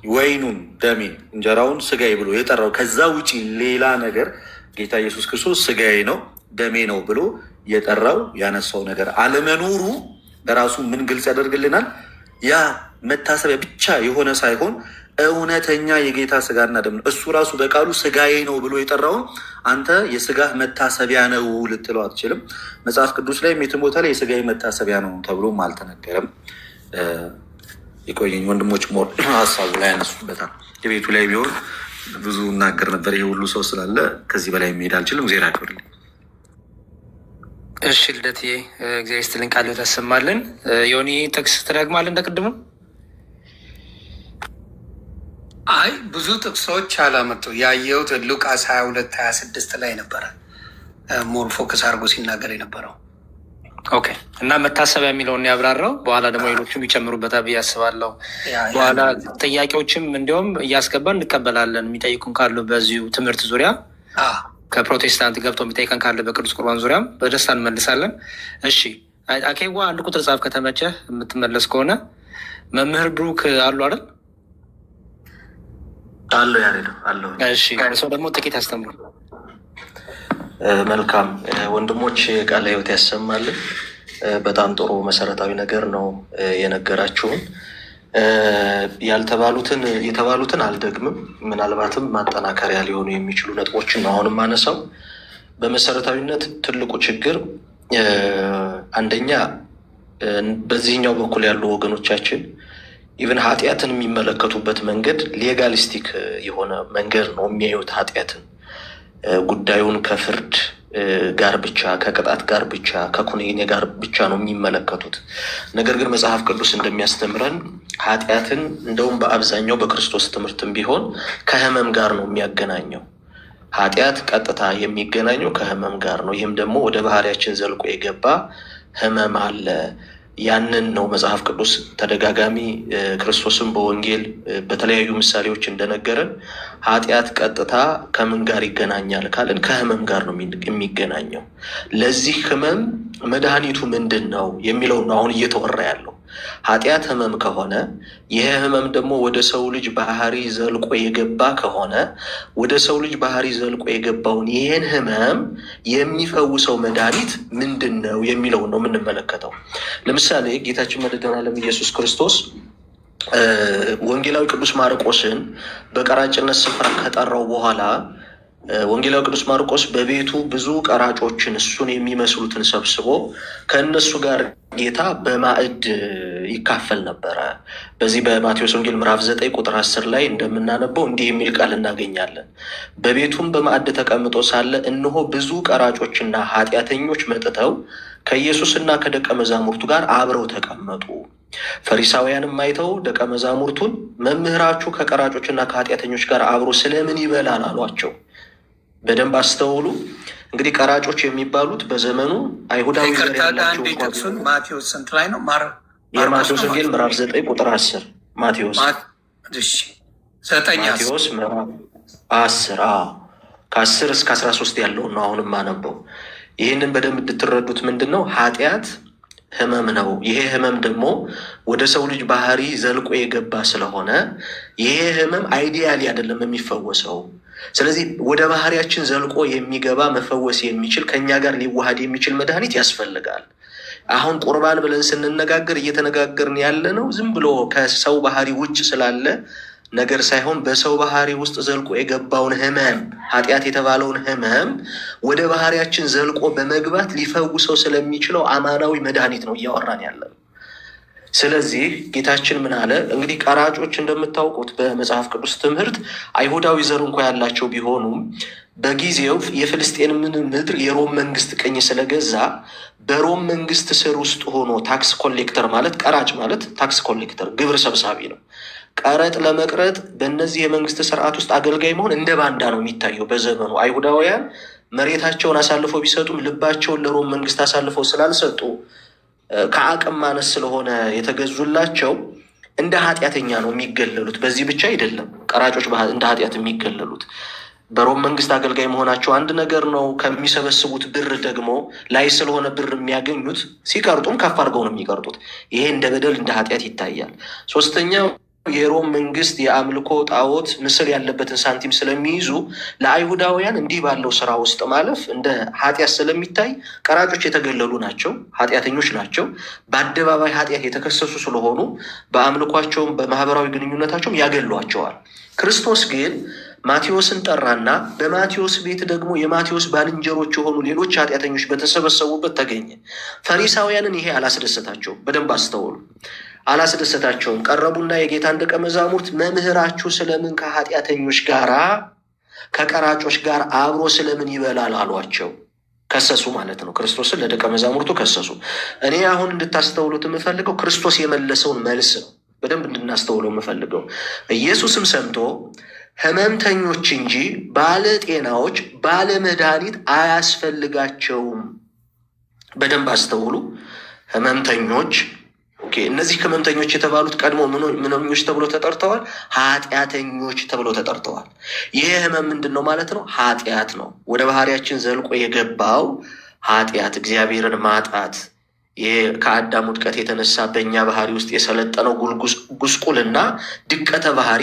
ወይኑን ደሜ፣ እንጀራውን ስጋዬ ብሎ የጠራው፣ ከዛ ውጪ ሌላ ነገር ጌታ ኢየሱስ ክርስቶስ ስጋዬ ነው ደሜ ነው ብሎ የጠራው ያነሳው ነገር አለመኖሩ በራሱ ምን ግልጽ ያደርግልናል? ያ መታሰቢያ ብቻ የሆነ ሳይሆን እውነተኛ የጌታ ስጋና ደም ነው። እሱ ራሱ በቃሉ ስጋዬ ነው ብሎ የጠራውን አንተ የስጋህ መታሰቢያ ነው ልትለው አትችልም። መጽሐፍ ቅዱስ ላይ የትም ቦታ ላይ የስጋዬ መታሰቢያ ነው ተብሎም አልተነገረም። የቆየኝ ወንድሞች more ሀሳቡ ላይ ያነሱበታል። የቤቱ ላይ ቢሆን ብዙ እናገር ነበር። ይሄ ሁሉ ሰው ስላለ ከዚህ በላይ መሄድ አልችልም። እግዚአብሔር ያክብርልኝ። እሺ ልደትዬ፣ እግዚአብሔር ይስጥልን፣ ቃል ያሰማልን። ዮኒ፣ ጥቅስ ትደግማለህ እንደቅድሙ? አይ፣ ብዙ ጥቅሶች አላመጡ። ያየሁት ሉቃስ 22:26 ላይ ነበረ more focus አድርጎ ሲናገር የነበረው። Okay፣ እና መታሰቢያ የሚለውን ያብራራው። በኋላ ደግሞ ሌሎችም ይጨምሩበታል ብዬ አስባለሁ። በኋላ ጥያቄዎችም እንዲሁም እያስገባን እንቀበላለን። የሚጠይቁን ካሉ በዚሁ ትምህርት ዙሪያ፣ ከፕሮቴስታንት ገብቶ የሚጠይቀን ካለ በቅዱስ ቁርባን ዙሪያም በደስታ እንመልሳለን። እሺ አኬዋ፣ አንድ ቁጥር ጻፍ ከተመቸህ የምትመለስ ከሆነ። መምህር ብሩክ አሉ አይደል? አለሁ ያሬድ፣ አለሁ። እሺ፣ ሰው ደግሞ ጥቂት ያስተምሩ። መልካም ወንድሞች፣ ቃለ ሕይወት ያሰማልን። በጣም ጥሩ መሰረታዊ ነገር ነው የነገራችሁን። ያልተባሉትን የተባሉትን አልደግምም። ምናልባትም ማጠናከሪያ ሊሆኑ የሚችሉ ነጥቦችን ነው አሁንም ማነሳው። በመሰረታዊነት ትልቁ ችግር አንደኛ በዚህኛው በኩል ያሉ ወገኖቻችን even ኃጢአትን የሚመለከቱበት መንገድ legalistic የሆነ መንገድ ነው የሚያዩት። ኃጢአትን ጉዳዩን ከፍርድ ጋር ብቻ፣ ከቅጣት ጋር ብቻ፣ ከኩነኔ ጋር ብቻ ነው የሚመለከቱት። ነገር ግን መጽሐፍ ቅዱስ እንደሚያስተምረን ኃጢአትን እንደውም በአብዛኛው በክርስቶስ ትምህርትም ቢሆን ከሕመም ጋር ነው የሚያገናኘው። ኃጢአት ቀጥታ የሚገናኘው ከሕመም ጋር ነው። ይህም ደግሞ ወደ ባህሪያችን ዘልቆ የገባ ሕመም አለ። ያንን ነው መጽሐፍ ቅዱስ ተደጋጋሚ፣ ክርስቶስም በወንጌል በተለያዩ ምሳሌዎች እንደነገረን ኃጢአት ቀጥታ ከምን ጋር ይገናኛል ካልን ከህመም ጋር ነው የሚገናኘው። ለዚህ ህመም መድኃኒቱ ምንድን ነው የሚለው ነው አሁን እየተወራ ያለው። ኃጢአት ህመም ከሆነ፣ ይህ ህመም ደግሞ ወደ ሰው ልጅ ባህሪ ዘልቆ የገባ ከሆነ፣ ወደ ሰው ልጅ ባህሪ ዘልቆ የገባውን ይህን ህመም የሚፈውሰው መድኃኒት ምንድን ነው የሚለውን ነው የምንመለከተው። ለምሳሌ ጌታችን መድኃኔዓለም ኢየሱስ ክርስቶስ ወንጌላዊ ቅዱስ ማርቆስን በቀራጭነት ስፍራ ከጠራው በኋላ ወንጌላዊ ቅዱስ ማርቆስ በቤቱ ብዙ ቀራጮችን እሱን የሚመስሉትን ሰብስቦ ከእነሱ ጋር ጌታ በማዕድ ይካፈል ነበረ። በዚህ በማቴዎስ ወንጌል ምዕራፍ 9 ቁጥር 10 ላይ እንደምናነበው እንዲህ የሚል ቃል እናገኛለን። በቤቱም በማዕድ ተቀምጦ ሳለ እነሆ ብዙ ቀራጮችና ኃጢአተኞች መጥተው ከኢየሱስና ከደቀ መዛሙርቱ ጋር አብረው ተቀመጡ። ፈሪሳውያንም አይተው ደቀ መዛሙርቱን መምህራችሁ ከቀራጮችና ከኃጢአተኞች ጋር አብሮ ስለምን ይበላል አሏቸው። በደንብ አስተውሉ። እንግዲህ ቀራጮች የሚባሉት በዘመኑ አይሁዳዊ ዘር ይቅርታ፣ ያላቸው አንዴ እንኳን ጥቅሱን ማቴዎስ ስንት ላይ ነው? ማርቆስ የማቴዎስ ነው? ወንጌል ምዕራፍ 9 ቁጥር 10 ማቴዎስ። እሺ፣ 9:10። ማቴዎስ ምዕራፍ 10፣ አዎ፣ ከ10 እስከ 13 ያለውን ነው አሁንም ማነበው። ይህንን በደንብ እንድትረዱት ምንድን ነው፣ ኃጢአት ህመም ነው። ይሄ ህመም ደግሞ ወደ ሰው ልጅ ባህሪ ዘልቆ የገባ ስለሆነ ይሄ ህመም ideally አይደለም የሚፈወሰው። ስለዚህ ወደ ባህሪያችን ዘልቆ የሚገባ፣ መፈወስ የሚችል፣ ከኛ ጋር ሊዋሃድ የሚችል መድኃኒት ያስፈልጋል። አሁን ቁርባን ብለን ስንነጋገር እየተነጋገርን ያለ ነው ዝም ብሎ ከሰው ባህሪ ውጭ ስላለ ነገር ሳይሆን በሰው ባህሪ ውስጥ ዘልቆ የገባውን ሕመም ኃጢአት የተባለውን ሕመም ወደ ባህሪያችን ዘልቆ በመግባት ሊፈውሰው ስለሚችለው አማናዊ መድኃኒት ነው እያወራን ያለ ነው። ስለዚህ ጌታችን ምን አለ? እንግዲህ ቀራጮች እንደምታውቁት በመጽሐፍ ቅዱስ ትምህርት አይሁዳዊ ዘር እንኳ ያላቸው ቢሆኑም በጊዜው የፍልስጤምን ምድር የሮም መንግስት ቅኝ ስለገዛ በሮም መንግስት ስር ውስጥ ሆኖ tax collector ማለት፣ ቀራጭ ማለት tax collector ግብር ሰብሳቢ ነው። ቀረጥ ለመቅረጥ በእነዚህ የመንግስት ስርዓት ውስጥ አገልጋይ መሆን እንደ ባንዳ ነው የሚታየው። በዘመኑ አይሁዳውያን መሬታቸውን አሳልፈው ቢሰጡም ልባቸውን ለሮም መንግስት አሳልፈው ስላልሰጡ፣ ከአቅም ማነስ ስለሆነ የተገዙላቸው፣ እንደ ኃጢአተኛ ነው የሚገለሉት። በዚህ ብቻ አይደለም ቀራጮች እንደ ኃጢአት የሚገለሉት። በሮም መንግስት አገልጋይ መሆናቸው አንድ ነገር ነው። ከሚሰበስቡት ብር ደግሞ ላይ ስለሆነ ብር የሚያገኙት፣ ሲቀርጡም ከፍ አድርገው ነው የሚቀርጡት። ይሄ እንደ በደል፣ እንደ ኃጢአት ይታያል። ሶስተኛው የሮም መንግስት የአምልኮ ጣዖት ምስል ያለበትን ሳንቲም ስለሚይዙ ለአይሁዳውያን እንዲህ ባለው ስራ ውስጥ ማለፍ እንደ ኃጢአት ስለሚታይ ቀራጮች የተገለሉ ናቸው፣ ኃጢአተኞች ናቸው። በአደባባይ ኃጢአት የተከሰሱ ስለሆኑ በአምልኳቸውም በማህበራዊ ግንኙነታቸውም ያገሏቸዋል። ክርስቶስ ግን ማቴዎስን ጠራና በማቴዎስ ቤት ደግሞ የማቴዎስ ባልንጀሮች የሆኑ ሌሎች ኃጢአተኞች በተሰበሰቡበት ተገኘ። ፈሪሳውያንን ይሄ አላስደሰታቸውም። በደንብ አስተውሉ። አላስደሰታቸውም። ቀረቡና የጌታን ደቀ መዛሙርት መምህራችሁ ስለምን ከኃጢአተኞች ጋራ፣ ከቀራጮች ጋር አብሮ ስለምን ይበላል አሏቸው። ከሰሱ ማለት ነው። ክርስቶስን ለደቀ መዛሙርቱ ከሰሱ። እኔ አሁን እንድታስተውሉት የምፈልገው ክርስቶስ የመለሰውን መልስ ነው። በደንብ እንድናስተውለው የምፈልገው፣ ኢየሱስም ሰምቶ ሕመምተኞች እንጂ ባለጤናዎች ባለመድኃኒት አያስፈልጋቸውም። በደንብ አስተውሉ። ሕመምተኞች፣ okay። እነዚህ ህመምተኞች የተባሉት ቀድሞ ምኖች ተብሎ ተጠርተዋል? ኃጢአተኞች ተብሎ ተጠርተዋል። ይሄ ህመም ምንድን ነው ማለት ነው? ኃጢአት ነው። ወደ ባህሪያችን ዘልቆ የገባው ኃጢአት፣ እግዚአብሔርን ማጣት፣ ይሄ ከአዳም ውድቀት የተነሳ በእኛ ባህሪ ውስጥ የሰለጠነው ጉስቁልና፣ ድቀተ ባህሪ፣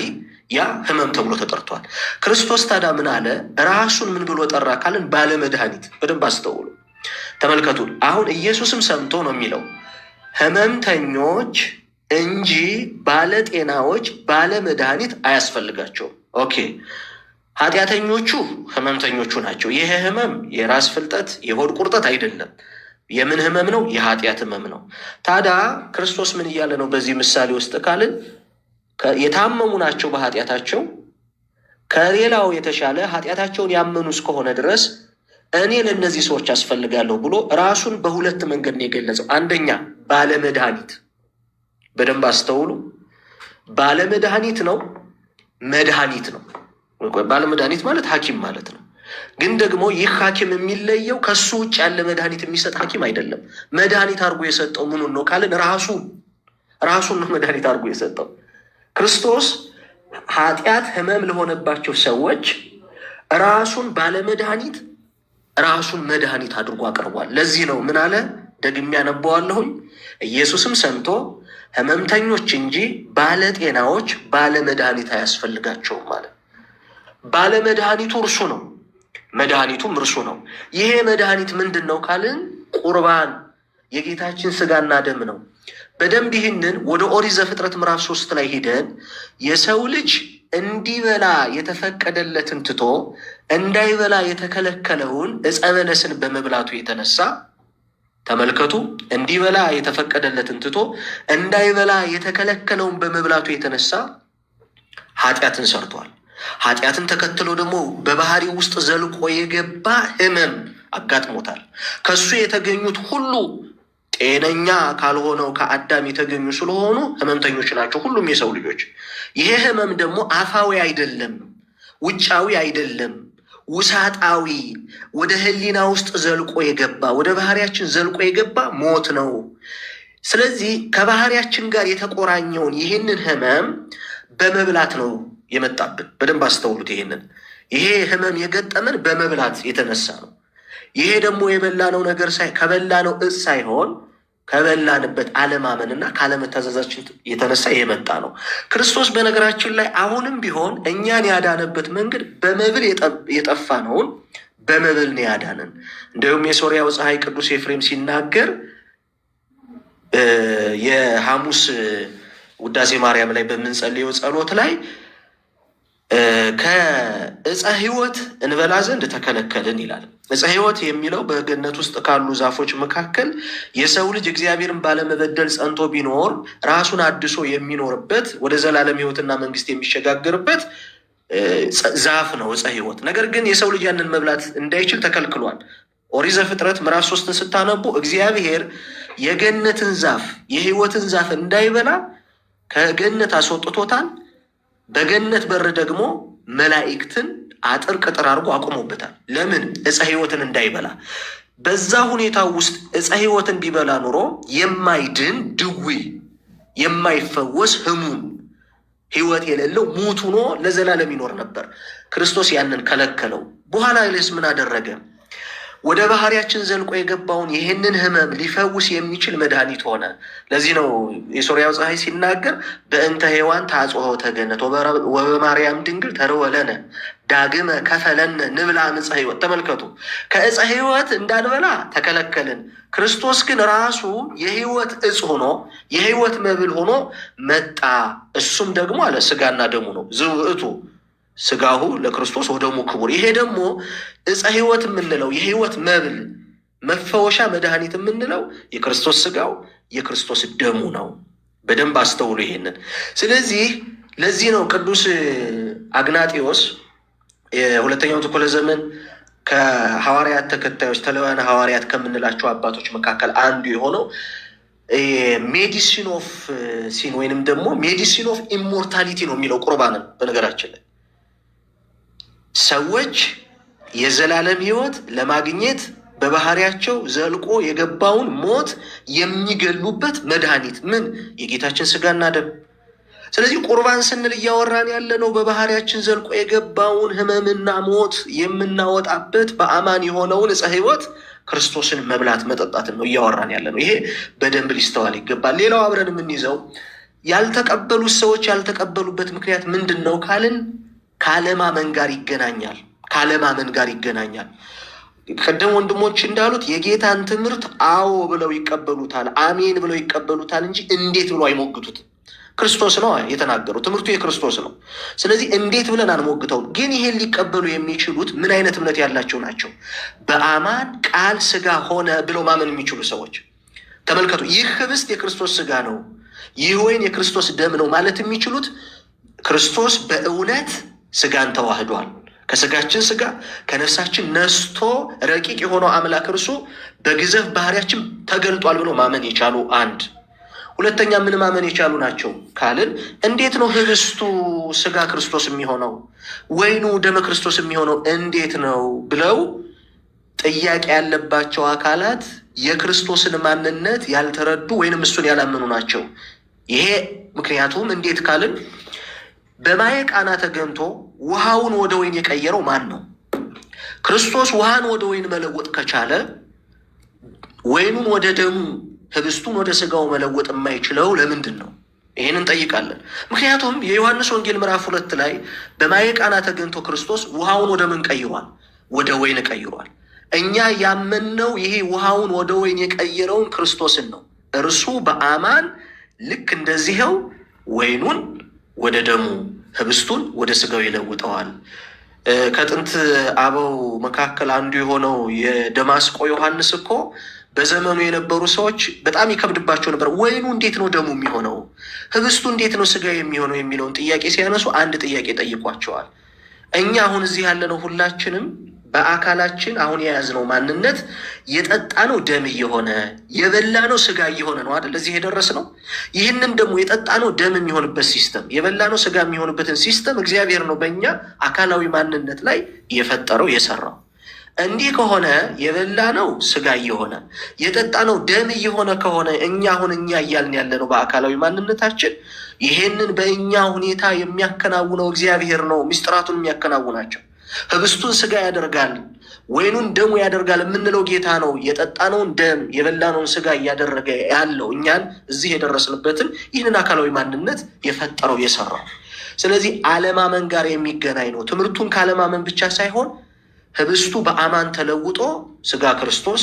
ያ ህመም ተብሎ ተጠርቷል። ክርስቶስ ታዲያ ምን አለ? ራሱን ምን ብሎ ጠራ ካልን ባለመድኃኒት። በደንብ አስተውሉ፣ ተመልከቱ። አሁን ኢየሱስም ሰምቶ ነው የሚለው፣ ህመምተኞች እንጂ ባለጤናዎች ባለመድኃኒት አያስፈልጋቸውም። Okay፣ ኃጢአተኞቹ ህመምተኞቹ ናቸው። ይህ ህመም የራስ ፍልጠት፣ የሆድ ቁርጠት አይደለም። የምን ህመም ነው? የኃጢአት ህመም ነው። ታዲያ ክርስቶስ ምን እያለ ነው በዚህ ምሳሌ ውስጥ ካልን የታመሙ ናቸው በኃጢአታቸው። ከሌላው የተሻለ ኃጢአታቸውን ያመኑ እስከሆነ ድረስ እኔ ለእነዚህ ሰዎች አስፈልጋለሁ ብሎ ራሱን በሁለት መንገድ ነው የገለጸው። አንደኛ ባለመድኃኒት፣ በደንብ አስተውሉ። ባለመድኃኒት ነው፣ መድኃኒት ነው። ባለመድኃኒት ማለት ሐኪም ማለት ነው። ግን ደግሞ ይህ ሐኪም የሚለየው ከሱ ውጭ ያለ መድኃኒት የሚሰጥ ሐኪም አይደለም። መድኃኒት አድርጎ የሰጠው ምኑን ነው ካልን ራሱን ነው መድኃኒት አድርጎ የሰጠው። ክርስቶስ ኃጢአት ህመም ለሆነባቸው ሰዎች ራሱን ባለመድኃኒት፣ ራሱን መድኃኒት አድርጎ አቅርቧል። ለዚህ ነው ምን አለ? ደግሜ ያነበዋለሁኝ። ኢየሱስም ሰምቶ ህመምተኞች እንጂ ባለጤናዎች ባለመድኃኒት አያስፈልጋቸውም አለ። ባለመድኃኒቱ እርሱ ነው፣ መድኃኒቱም እርሱ ነው። ይሄ መድኃኒት ምንድን ነው ካልን ቁርባን፣ የጌታችን ስጋና ደም ነው። በደንብ ይህንን ወደ ኦሪት ዘፍጥረት ምዕራፍ 3 ላይ ሂደን የሰው ልጅ እንዲበላ የተፈቀደለትን ትቶ እንዳይበላ የተከለከለውን ዕፀ በለስን በመብላቱ የተነሳ፣ ተመልከቱ፣ እንዲበላ የተፈቀደለትን ትቶ እንዳይበላ የተከለከለውን በመብላቱ የተነሳ ኃጢአትን ሰርቷል። ኃጢአትን ተከትሎ ደግሞ በባህሪ ውስጥ ዘልቆ የገባ ህመም አጋጥሞታል። ከሱ የተገኙት ሁሉ ጤነኛ ካልሆነው ከአዳም የተገኙ ስለሆኑ ህመምተኞች ናቸው ሁሉም የሰው ልጆች። ይሄ ህመም ደግሞ አፋዊ አይደለም፣ ውጫዊ አይደለም፣ ውሳጣዊ፣ ወደ ህሊና ውስጥ ዘልቆ የገባ፣ ወደ ባህሪያችን ዘልቆ የገባ ሞት ነው። ስለዚህ ከባህሪያችን ጋር የተቆራኘውን ይህንን ህመም በመብላት ነው የመጣብን። በደንብ አስተውሉት። ይሄንን ይሄ ህመም የገጠመን በመብላት የተነሳ ነው። ይሄ ደግሞ የበላነው ነገር ከበላነው እጽ ሳይሆን ከበላንበት አለማመንና ካለመታዘዛችን የተነሳ የመጣ ነው። ክርስቶስ በነገራችን ላይ አሁንም ቢሆን እኛን ያዳነበት መንገድ በመብል የጠፋነውን በመብል ነው ያዳነን። እንዲሁም የሶርያው ፀሐይ ቅዱስ ኤፍሬም ሲናገር የሐሙስ ውዳሴ ማርያም ላይ በምንጸልየው ጸሎት ላይ ከዕፀ ሕይወት እንበላ ዘንድ ተከለከልን ይላል። ዕፀ ሕይወት የሚለው በገነት ውስጥ ካሉ ዛፎች መካከል የሰው ልጅ እግዚአብሔርን ባለመበደል ጸንቶ ቢኖር ራሱን አድሶ የሚኖርበት፣ ወደ ዘላለም ሕይወትና መንግስት የሚሸጋገርበት ዛፍ ነው ዕፀ ሕይወት። ነገር ግን የሰው ልጅ ያንን መብላት እንዳይችል ተከልክሏል። ኦሪት ዘፍጥረት ምዕራፍ 3ን ስታነቡ እግዚአብሔር የገነትን ዛፍ፣ የሕይወትን ዛፍ እንዳይበላ ከገነት አስወጥቶታል። በገነት በር ደግሞ መላእክትን አጥር ቅጥር አድርጎ አቁሞበታል። ለምን? ዕፀ ሕይወትን እንዳይበላ። በዛ ሁኔታ ውስጥ ዕፀ ሕይወትን ቢበላ ኑሮ የማይድን ድዊ፣ የማይፈወስ ህሙም፣ ሕይወት የሌለው ሙት ሆኖ ለዘላለም ይኖር ነበር። ክርስቶስ ያንን ከለከለው። በኋላ ላይስ ምን አደረገ? ወደ ባህሪያችን ዘልቆ የገባውን ይህንን ህመም ሊፈውስ የሚችል መድኃኒት ሆነ። ለዚህ ነው የሶርያው ፀሐይ ሲናገር "በእንተ ሔዋን ታጽሖተ ገነት ወበማርያም ድንግል ተርወለነ ዳግመ ከፈለነ ንብላዕ እምዕፀ ሕይወት።" ተመልከቱ፣ ከዕፀ ሕይወት እንዳንበላ ተከለከልን። ክርስቶስ ግን ራሱ የህይወት እጽ ሆኖ፣ የህይወት መብል ሆኖ መጣ። እሱም ደግሞ አለ ስጋና ደሙ ነው። "ዝውእቱ ስጋሁ ለክርስቶስ ወደሙ ክቡር።" ይሄ ደግሞ ዕፀ ሕይወት የምንለው፣ የህይወት መብል፣ መፈወሻ መድኃኒት የምንለው የክርስቶስ ስጋው፣ የክርስቶስ ደሙ ነው። በደንብ አስተውሉ ይሄንን። ስለዚህ ለዚህ ነው ቅዱስ አግናጢዎስ፣ የሁለተኛው ክፍለ ዘመን ከሐዋርያት ተከታዮች፣ ተለዋውያነ ሐዋርያት ከምንላቸው አባቶች መካከል አንዱ የሆነው፣ medicine of sin ወይንም ደግሞ medicine of immortality ነው የሚለው ቁርባንን። በነገራችን ላይ ሰዎች የዘላለም ሕይወት ለማግኘት በባህሪያቸው ዘልቆ የገባውን ሞት የሚገሉበት መድኃኒት ምን? የጌታችን ስጋና ደም። ስለዚህ ቁርባን ስንል እያወራን ያለነው በባህሪያችን ዘልቆ የገባውን ሕመምና ሞት የምናወጣበት በአማን የሆነውን ዕፀ ሕይወት ክርስቶስን መብላት መጠጣትን ነው እያወራን ያለነው። ይሄ በደንብ ሊስተዋል ይገባል። ሌላው አብረን የምንይዘው ያልተቀበሉት ሰዎች ያልተቀበሉበት ምክንያት ምንድን ነው ካልን ካለማመን ጋር ይገናኛል። ካለማመን ጋር ይገናኛል። ቅድም ወንድሞች እንዳሉት የጌታን ትምህርት አዎ ብለው ይቀበሉታል፣ አሜን ብለው ይቀበሉታል እንጂ እንዴት ብለው አይሞግቱትም። ክርስቶስ ነው የተናገረው፣ ትምህርቱ የክርስቶስ ነው። ስለዚህ እንዴት ብለን አንሞግተውም። ግን ይሄን ሊቀበሉ የሚችሉት ምን አይነት እምነት ያላቸው ናቸው? በአማን ቃል ስጋ ሆነ ብለው ማመን የሚችሉ ሰዎች። ተመልከቱ፣ ይህ ህብስት የክርስቶስ ስጋ ነው፣ ይህ ወይን የክርስቶስ ደም ነው ማለት የሚችሉት ክርስቶስ በእውነት ስጋን ተዋህዷል፣ ከስጋችን ስጋ ከነፍሳችን ነስቶ ረቂቅ የሆነው አምላክ እርሱ በግዘፍ ባህሪያችን ተገልጧል ብሎ ማመን የቻሉ አንድ። ሁለተኛ ምን ማመን የቻሉ ናቸው ካልን እንዴት ነው ህብስቱ ስጋ ክርስቶስ የሚሆነው፣ ወይኑ ደመ ክርስቶስ የሚሆነው እንዴት ነው ብለው ጥያቄ ያለባቸው አካላት የክርስቶስን ማንነት ያልተረዱ ወይንም እሱን ያላመኑ ናቸው። ይሄ ምክንያቱም እንዴት ካልን በማየ ቃና ተገኝቶ ውሃውን ወደ ወይን የቀየረው ማን ነው? ክርስቶስ ውሃን ወደ ወይን መለወጥ ከቻለ ወይኑን ወደ ደሙ፣ ህብስቱን ወደ ስጋው መለወጥ የማይችለው ለምንድን ነው? ይህን እንጠይቃለን። ምክንያቱም የዮሐንስ ወንጌል ምዕራፍ 2 ላይ በማየ ቃና ተገኝቶ ክርስቶስ ውሃውን ወደ ምን ቀይሯል? ወደ ወይን ቀይሯል። እኛ ያመንነው ይሄ ውሃውን ወደ ወይን የቀየረውን ክርስቶስን ነው። እርሱ በአማን ልክ እንደዚህው ወይኑን ወደ ደሙ፣ ህብስቱን ወደ ስጋው ይለውጠዋል። ከጥንት አበው መካከል አንዱ የሆነው የደማስቆ ዮሐንስ እኮ በዘመኑ የነበሩ ሰዎች በጣም ይከብድባቸው ነበር። ወይኑ እንዴት ነው ደሙ የሚሆነው? ህብስቱ እንዴት ነው ስጋ የሚሆነው? የሚለውን ጥያቄ ሲያነሱ አንድ ጥያቄ ጠይቋቸዋል። እኛ አሁን እዚህ ያለነው ሁላችንም በአካላችን አሁን የያዝነው ማንነት የጠጣነው ደም እየሆነ፣ የበላነው ስጋ እየሆነ ነው አይደል? እዚህ የደረስነው። ይህንን ደግሞ የጠጣነው ደም የሚሆንበት system፣ የበላነው ስጋ የሚሆንበትን system እግዚአብሔር ነው በእኛ አካላዊ ማንነት ላይ የፈጠረው፣ የሰራው። እንዲህ ከሆነ፣ የበላነው ስጋ እየሆነ፣ የጠጣነው ደም እየሆነ ከሆነ፣ እኛ አሁን እኛ እያልን ያለነው በአካላዊ ማንነታችን ይሄንን በእኛ ሁኔታ የሚያከናውነው እግዚአብሔር ነው። ምስጢራቱን የሚያከናውናቸው፣ ህብስቱን ስጋ ያደርጋል፣ ወይኑን ደሙ ያደርጋል የምንለው ጌታ ነው። የጠጣነውን ደም፣ የበላነውን ስጋ እያደረገ ያለው፣ እኛን እዚህ የደረስንበትን ይህንን አካላዊ ማንነት የፈጠረው፣ የሰራው። ስለዚህ አለማመን ጋር የሚገናኝ ነው። ትምህርቱን ካለማመን ብቻ ሳይሆን ህብስቱ በአማን ተለውጦ ስጋ ክርስቶስ፣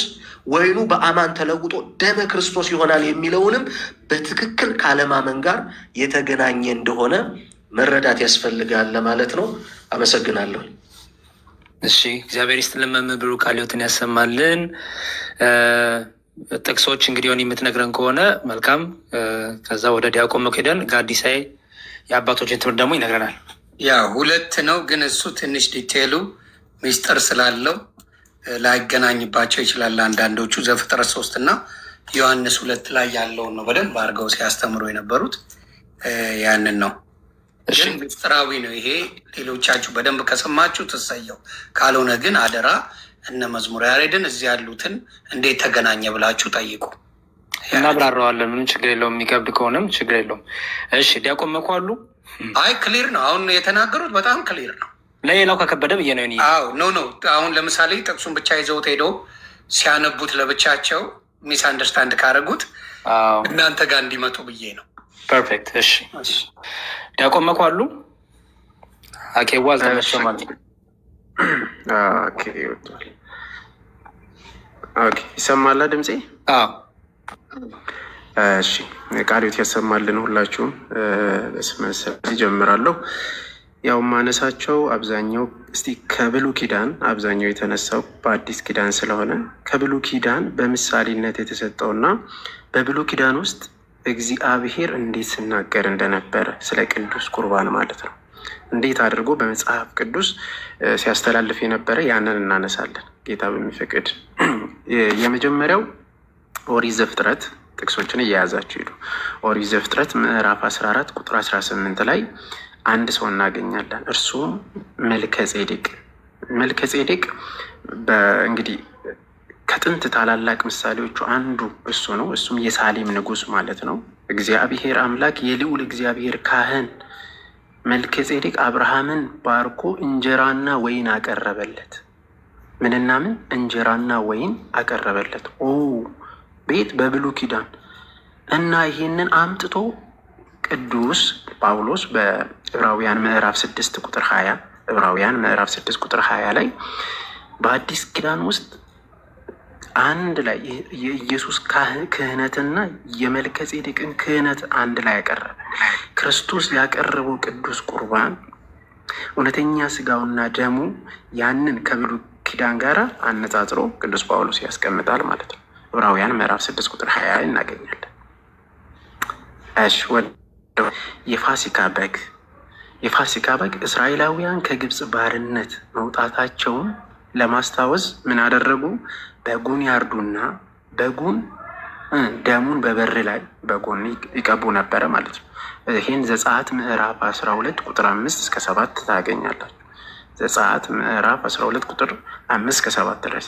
ወይኑ በአማን ተለውጦ ደመ ክርስቶስ ይሆናል የሚለውንም በትክክል ካለማመን ጋር የተገናኘ እንደሆነ መረዳት ያስፈልጋል ለማለት ነው። አመሰግናለሁ። እሺ፣ እግዚአብሔር ይስጥልን መምህር ብሩክ፣ ቃለ ሕይወትን ያሰማልን። ጥቅሶች እንግዲህ ሆን የምትነግረን ከሆነ መልካም። ከዛ ወደ ዲያቆን መኬደን ጋዲሳይ የአባቶችን ትምህርት ደግሞ ይነግረናል። ያ ሁለት ነው፣ ግን እሱ ትንሽ detail ኡ ሚስጥር ስላለው ላይገናኝባቸው ይችላል። አንዳንዶቹ ዘፍጥረት 3 እና ዮሐንስ 2 ላይ ያለውን ነው በደንብ አድርገው ሲያስተምሩ የነበሩት ያንን ነው። ግን ምስጢራዊ ነው ይሄ። ሌሎቻችሁ በደንብ ከሰማችሁ ትሰየው፣ ካልሆነ ግን አደራ እነ መዝሙር ያሬድን እዚህ ያሉትን እንዴት ተገናኘ ብላችሁ ጠይቁ። እናብራራዋለን። ምንም ችግር የለውም። የሚከብድ ከሆነም ችግር የለውም። እሺ ዲያቆን መኩ አሉ? አይ clear ነው። አሁን የተናገሩት በጣም clear ነው። ለሌላው ከከበደ ብዬ ነው። አዎ no፣ አሁን ለምሳሌ ጥቅሱን ብቻ ይዘውት ሄደው ሲያነቡት ለብቻቸው misunderstand ካደረጉት እናንተ ጋር እንዲመጡ ብዬ ነው። Perfect። እሺ ዲያቆን መኩ አሉ? አኬዋ አልተመቸውም ማለት ነው። Okay፣ ይሰማላ ድምፄ? አዎ። እሺ ቃለ ሕይወት ያሰማልን ሁላችሁም። በስመ አብ እጀምራለሁ። ያው ማነሳቸው አብዛኛው እስቲ ከብሉይ ኪዳን አብዛኛው የተነሳው በአዲስ ኪዳን ስለሆነ ከብሉይ ኪዳን በምሳሌነት የተሰጠውና በብሉይ ኪዳን ውስጥ እግዚአብሔር እንዴት ሲናገር እንደነበረ ስለ ቅዱስ ቁርባን ማለት ነው። እንዴት አድርጎ በመጽሐፍ ቅዱስ ሲያስተላልፍ የነበረ ያንን እናነሳለን ጌታ በሚፈቅድ። የመጀመሪያው ኦሪት ዘፍጥረት፣ ጥቅሶችን እየያዛችሁ ሂዱ። ኦሪት ዘፍጥረት ምዕራፍ 14 ቁጥር 18 ላይ አንድ ሰው እናገኛለን። እርሱም መልከ ጼዴቅ። መልከ ጼዴቅ እንግዲህ ከጥንት ታላላቅ ምሳሌዎቹ አንዱ እሱ ነው። እሱም የሳሌም ንጉሥ ማለት ነው። እግዚአብሔር አምላክ የልዑል እግዚአብሔር ካህን መልከ ጼዴቅ አብርሃምን ባርኮ እንጀራና ወይን አቀረበለት። ምንና ምን? እንጀራና ወይን አቀረበለት። ኦ ቤት በብሉይ ኪዳን እና ይህንን አምጥቶ ቅዱስ ጳውሎስ በዕብራውያን ምዕራፍ 6 ቁጥር 20፣ ዕብራውያን ምዕራፍ 6 ቁጥር 20 ላይ በአዲስ ኪዳን ውስጥ አንድ ላይ የኢየሱስ ክህነትና የመልከ ጼዴቅን ክህነት አንድ ላይ ያቀረበ። ክርስቶስ ያቀረበው ቅዱስ ቁርባን እውነተኛ ስጋውና ደሙ ያንን ከብሉይ ኪዳን ጋር አነጻጽሮ ቅዱስ ጳውሎስ ያስቀምጣል ማለት ነው። ዕብራውያን ምዕራፍ 6 ቁጥር 20 እናገኛለን። እሺ ወደ የፋሲካ በግ። የፋሲካ በግ እስራኤላውያን ከግብፅ ባርነት መውጣታቸውን ለማስታወስ ምን አደረጉ? በጉን ያርዱና በጉን ደሙን በበር ላይ በጎን ይቀቡ ነበረ ማለት ነው። ይህን ዘጸአት ምዕራፍ 12 ቁጥር 5 እስከ 7 ታገኛላችሁ። ዘጸአት ምዕራፍ 12 ቁጥር 5 እስከ 7 ድረስ።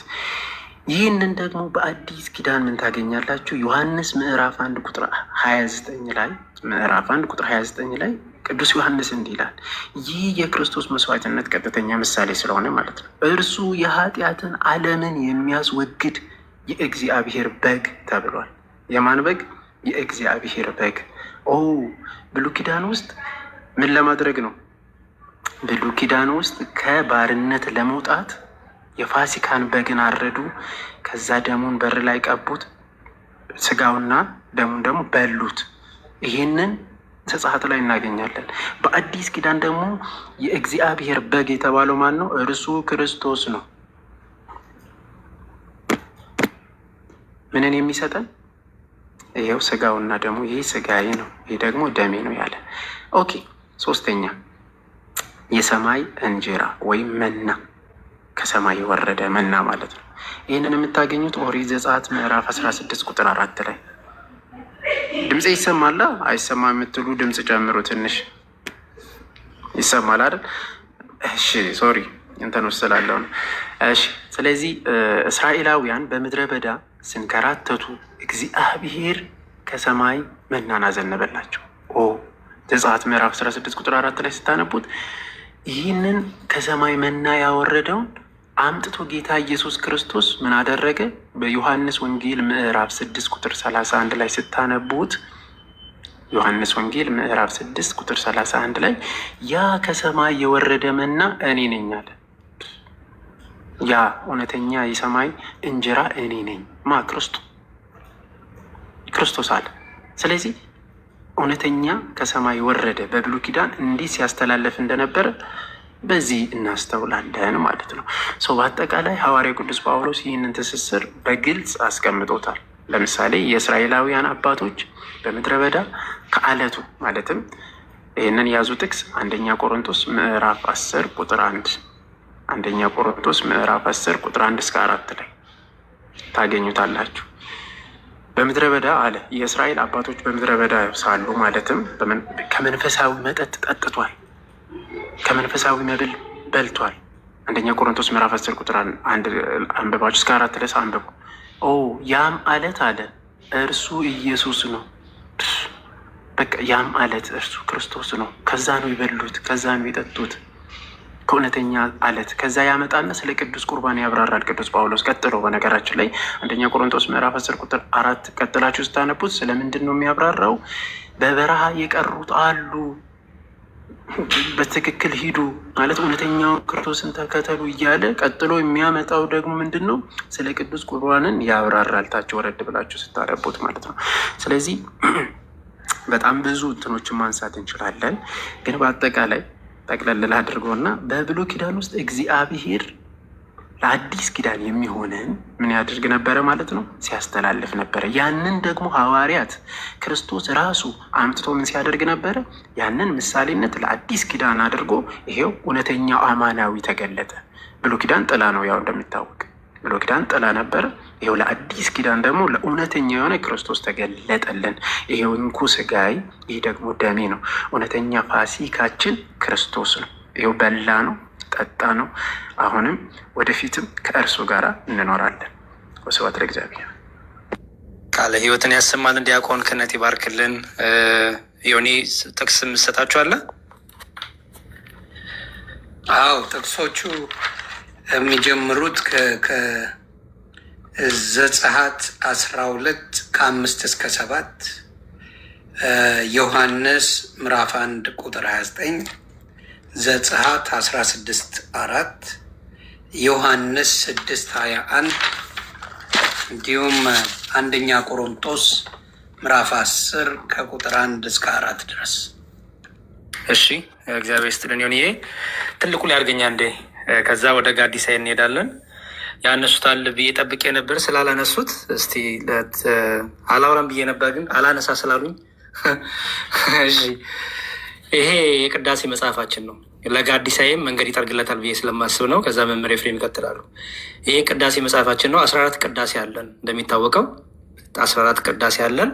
ይህንን ደግሞ በአዲስ ኪዳን ምን ታገኛላችሁ? ዮሐንስ ምዕራፍ 1 ቁጥር 29 ላይ፣ ምዕራፍ 1 ቁጥር 29 ላይ ቅዱስ ዮሐንስ እንዲህ ይላል። ይህ የክርስቶስ መስዋዕትነት ቀጥተኛ ምሳሌ ስለሆነ ማለት ነው። እርሱ የኃጢአትን ዓለምን የሚያስወግድ የእግዚአብሔር በግ ተብሏል። የማን በግ? የእግዚአብሔር በግ። ኦ ብሉይ ኪዳን ውስጥ ምን ለማድረግ ነው? ብሉይ ኪዳን ውስጥ ከባርነት ለመውጣት የፋሲካን በግን አረዱ። ከዛ ደሙን በር ላይ ቀቡት፣ ስጋውና ደሙን ደግሞ በሉት። ይህንን ዘጸአት ላይ እናገኛለን። በአዲስ ኪዳን ደግሞ የእግዚአብሔር በግ የተባለው ማን ነው? እርሱ ክርስቶስ ነው። ምንን የሚሰጠን? ይኸው ስጋውና ደሙ፣ ይህ ስጋዬ ነው፣ ይህ ደግሞ ደሜ ነው ያለ። Okay፣ ሶስተኛ የሰማይ እንጀራ ወይም መና፣ ከሰማይ የወረደ መና ማለት ነው። ይህንን የምታገኙት ኦሪት ዘጸአት ምዕራፍ 16 ቁጥር 4 ላይ። ድምፅ ይሰማላ? አይሰማ የምትሉ ድምፅ ጨምሩ ትንሽ። ይሰማል አይደል? እሺ sorry እንትን ውስጥ ስላለው ነው። እሺ ስለዚህ እስራኤላውያን በምድረ በዳ ስንከራተቱ እግዚአብሔር ከሰማይ መናን አዘነበላቸው። ኦ ዘጸአት ምዕራፍ 16 ቁጥር 4 ላይ ስታነቡት ይህንን ከሰማይ መና ያወረደውን አምጥቶ ጌታ ኢየሱስ ክርስቶስ ምን አደረገ? በዮሐንስ ወንጌል ምዕራፍ 6 ቁጥር 31 ላይ ስታነቡት፣ ዮሐንስ ወንጌል ምዕራፍ 6 ቁጥር 31 ላይ ያ ከሰማይ የወረደ መና እኔ ነኝ አለ። ያ እውነተኛ የሰማይ እንጀራ እኔ ነኝ። ማ ክርስቶስ አለ። ስለዚህ እውነተኛ ከሰማይ ወረደ በብሉይ ኪዳን እንዲህ ሲያስተላለፍ እንደነበረ በዚህ እናስተውላለን ማለት ነው። So በአጠቃላይ ሐዋርያው ቅዱስ ጳውሎስ ይህንን ትስስር በግልጽ አስቀምጦታል። ለምሳሌ የእስራኤላውያን አባቶች በምድረ በዳ ከአለቱ፣ ማለትም ይህንን የያዙ ጥቅስ አንደኛ ቆሮንቶስ ምዕራፍ 10 ቁጥር 1፣ አንደኛ ቆሮንቶስ ምዕራፍ 10 ቁጥር 1 እስከ 4 ላይ ታገኙታላችሁ። በምድረ በዳ አለ፣ የእስራኤል አባቶች በምድረ በዳ ሳሉ ማለትም ከመንፈሳዊ መጠጥ ጠጥቷል፣ ከመንፈሳዊ መብል በልቷል። አንደኛ ቆሮንቶስ ምዕራፍ 10 ቁጥር 1 አንብባችሁ እስከ 4 ድረስ አንብቡ። ኦ ያም አለት አለ እርሱ ኢየሱስ ነው። በቃ ያም አለት እርሱ ክርስቶስ ነው። ከዛ ነው የበሉት፣ ከዛ ነው የጠጡት፣ ከእውነተኛ አለት። ከዛ ያመጣና ስለ ቅዱስ ቁርባን ያብራራል ቅዱስ ጳውሎስ ቀጥሎ። በነገራችን ላይ አንደኛ ቆሮንቶስ ምዕራፍ 10 ቁጥር 4 ቀጥላችሁ ስታነቡት ስለምንድን ነው የሚያብራራው? በበረሃ የቀሩት አሉ፣ በትክክል ሂዱ ማለት እውነተኛው ክርስቶስን ተከተሉ እያለ ቀጥሎ የሚያመጣው ደግሞ ምንድን ነው? ስለ ቅዱስ ቁርባንን ያብራራል። ታች ወረድ ብላችሁ ስታነቡት ማለት ነው። ስለዚህ በጣም ብዙ እንትኖችን ማንሳት እንችላለን፣ ግን በአጠቃላይ ጠቅለል አድርገውና በብሉይ ኪዳን ውስጥ እግዚአብሔር ለአዲስ ኪዳን የሚሆንን ምን ያደርግ ነበረ ማለት ነው? ሲያስተላልፍ ነበረ። ያንን ደግሞ ሐዋርያት፣ ክርስቶስ ራሱ አምጥቶ ምን ሲያደርግ ነበረ? ያንን ምሳሌነት ለአዲስ ኪዳን አድርጎ ይሄው እውነተኛው አማናዊ ተገለጠ። ብሉይ ኪዳን ጥላ ነው፣ ያው እንደሚታወቅ ብሉይ ኪዳን ጥላ ነበረ። ይሄው ለአዲስ ኪዳን ደግሞ ለእውነተኛ የሆነ ክርስቶስ ተገለጠልን። ይሄው እንኩ ስጋዬ፣ ይህ ደግሞ ደሜ ነው። እውነተኛ ፋሲካችን ክርስቶስ ነው። ይሄው በላ ነው፣ ጠጣ ነው። አሁንም ወደፊትም ከእርሱ ጋር እንኖራለን። ወስብሐት ለእግዚአብሔር። ቃለ ሕይወትን ያሰማልን። ዲያቆን ክህነት ይባርክልን። ዮኒ፣ ጥቅስ የምትሰጣችሁ አለ? አዎ፣ ጥቅሶቹ የሚጀምሩት ከዘጸአት 12 ከ5 እስከ 7፣ ዮሐንስ ምዕራፍ 1 ቁጥር 29፣ ዘጸአት 16:4፣ ዮሐንስ 6:21፣ እንዲሁም አንደኛ ቆሮንቶስ ምዕራፍ 10 ከቁጥር 1 እስከ 4 ድረስ። እሺ፣ እግዚአብሔር ይስጥልን። ዮኒዬ፣ ትልቁ ላይ አድርገኛ እንዴ፣ ከዛ ወደ ጋዲሳ እንሄዳለን። ያነሱታል ብዬ ጠብቄ ነበር፣ ስላላነሱት እስቲ አላውራም ብዬ ነበር፣ ግን አላነሳ ስላሉኝ። እሺ፣ ይሄ የቅዳሴ መጽሐፋችን ነው። ለጋዲሳዬም መንገድ ይጠርግለታል ብዬ ስለማስብ ነው። ከዛ መምህር ኤፍሬም ይቀጥላሉ። ይሄ ቅዳሴ መጽሐፋችን ነው። 14 ቅዳሴ አለን፣ እንደሚታወቀው 14 ቅዳሴ አለን።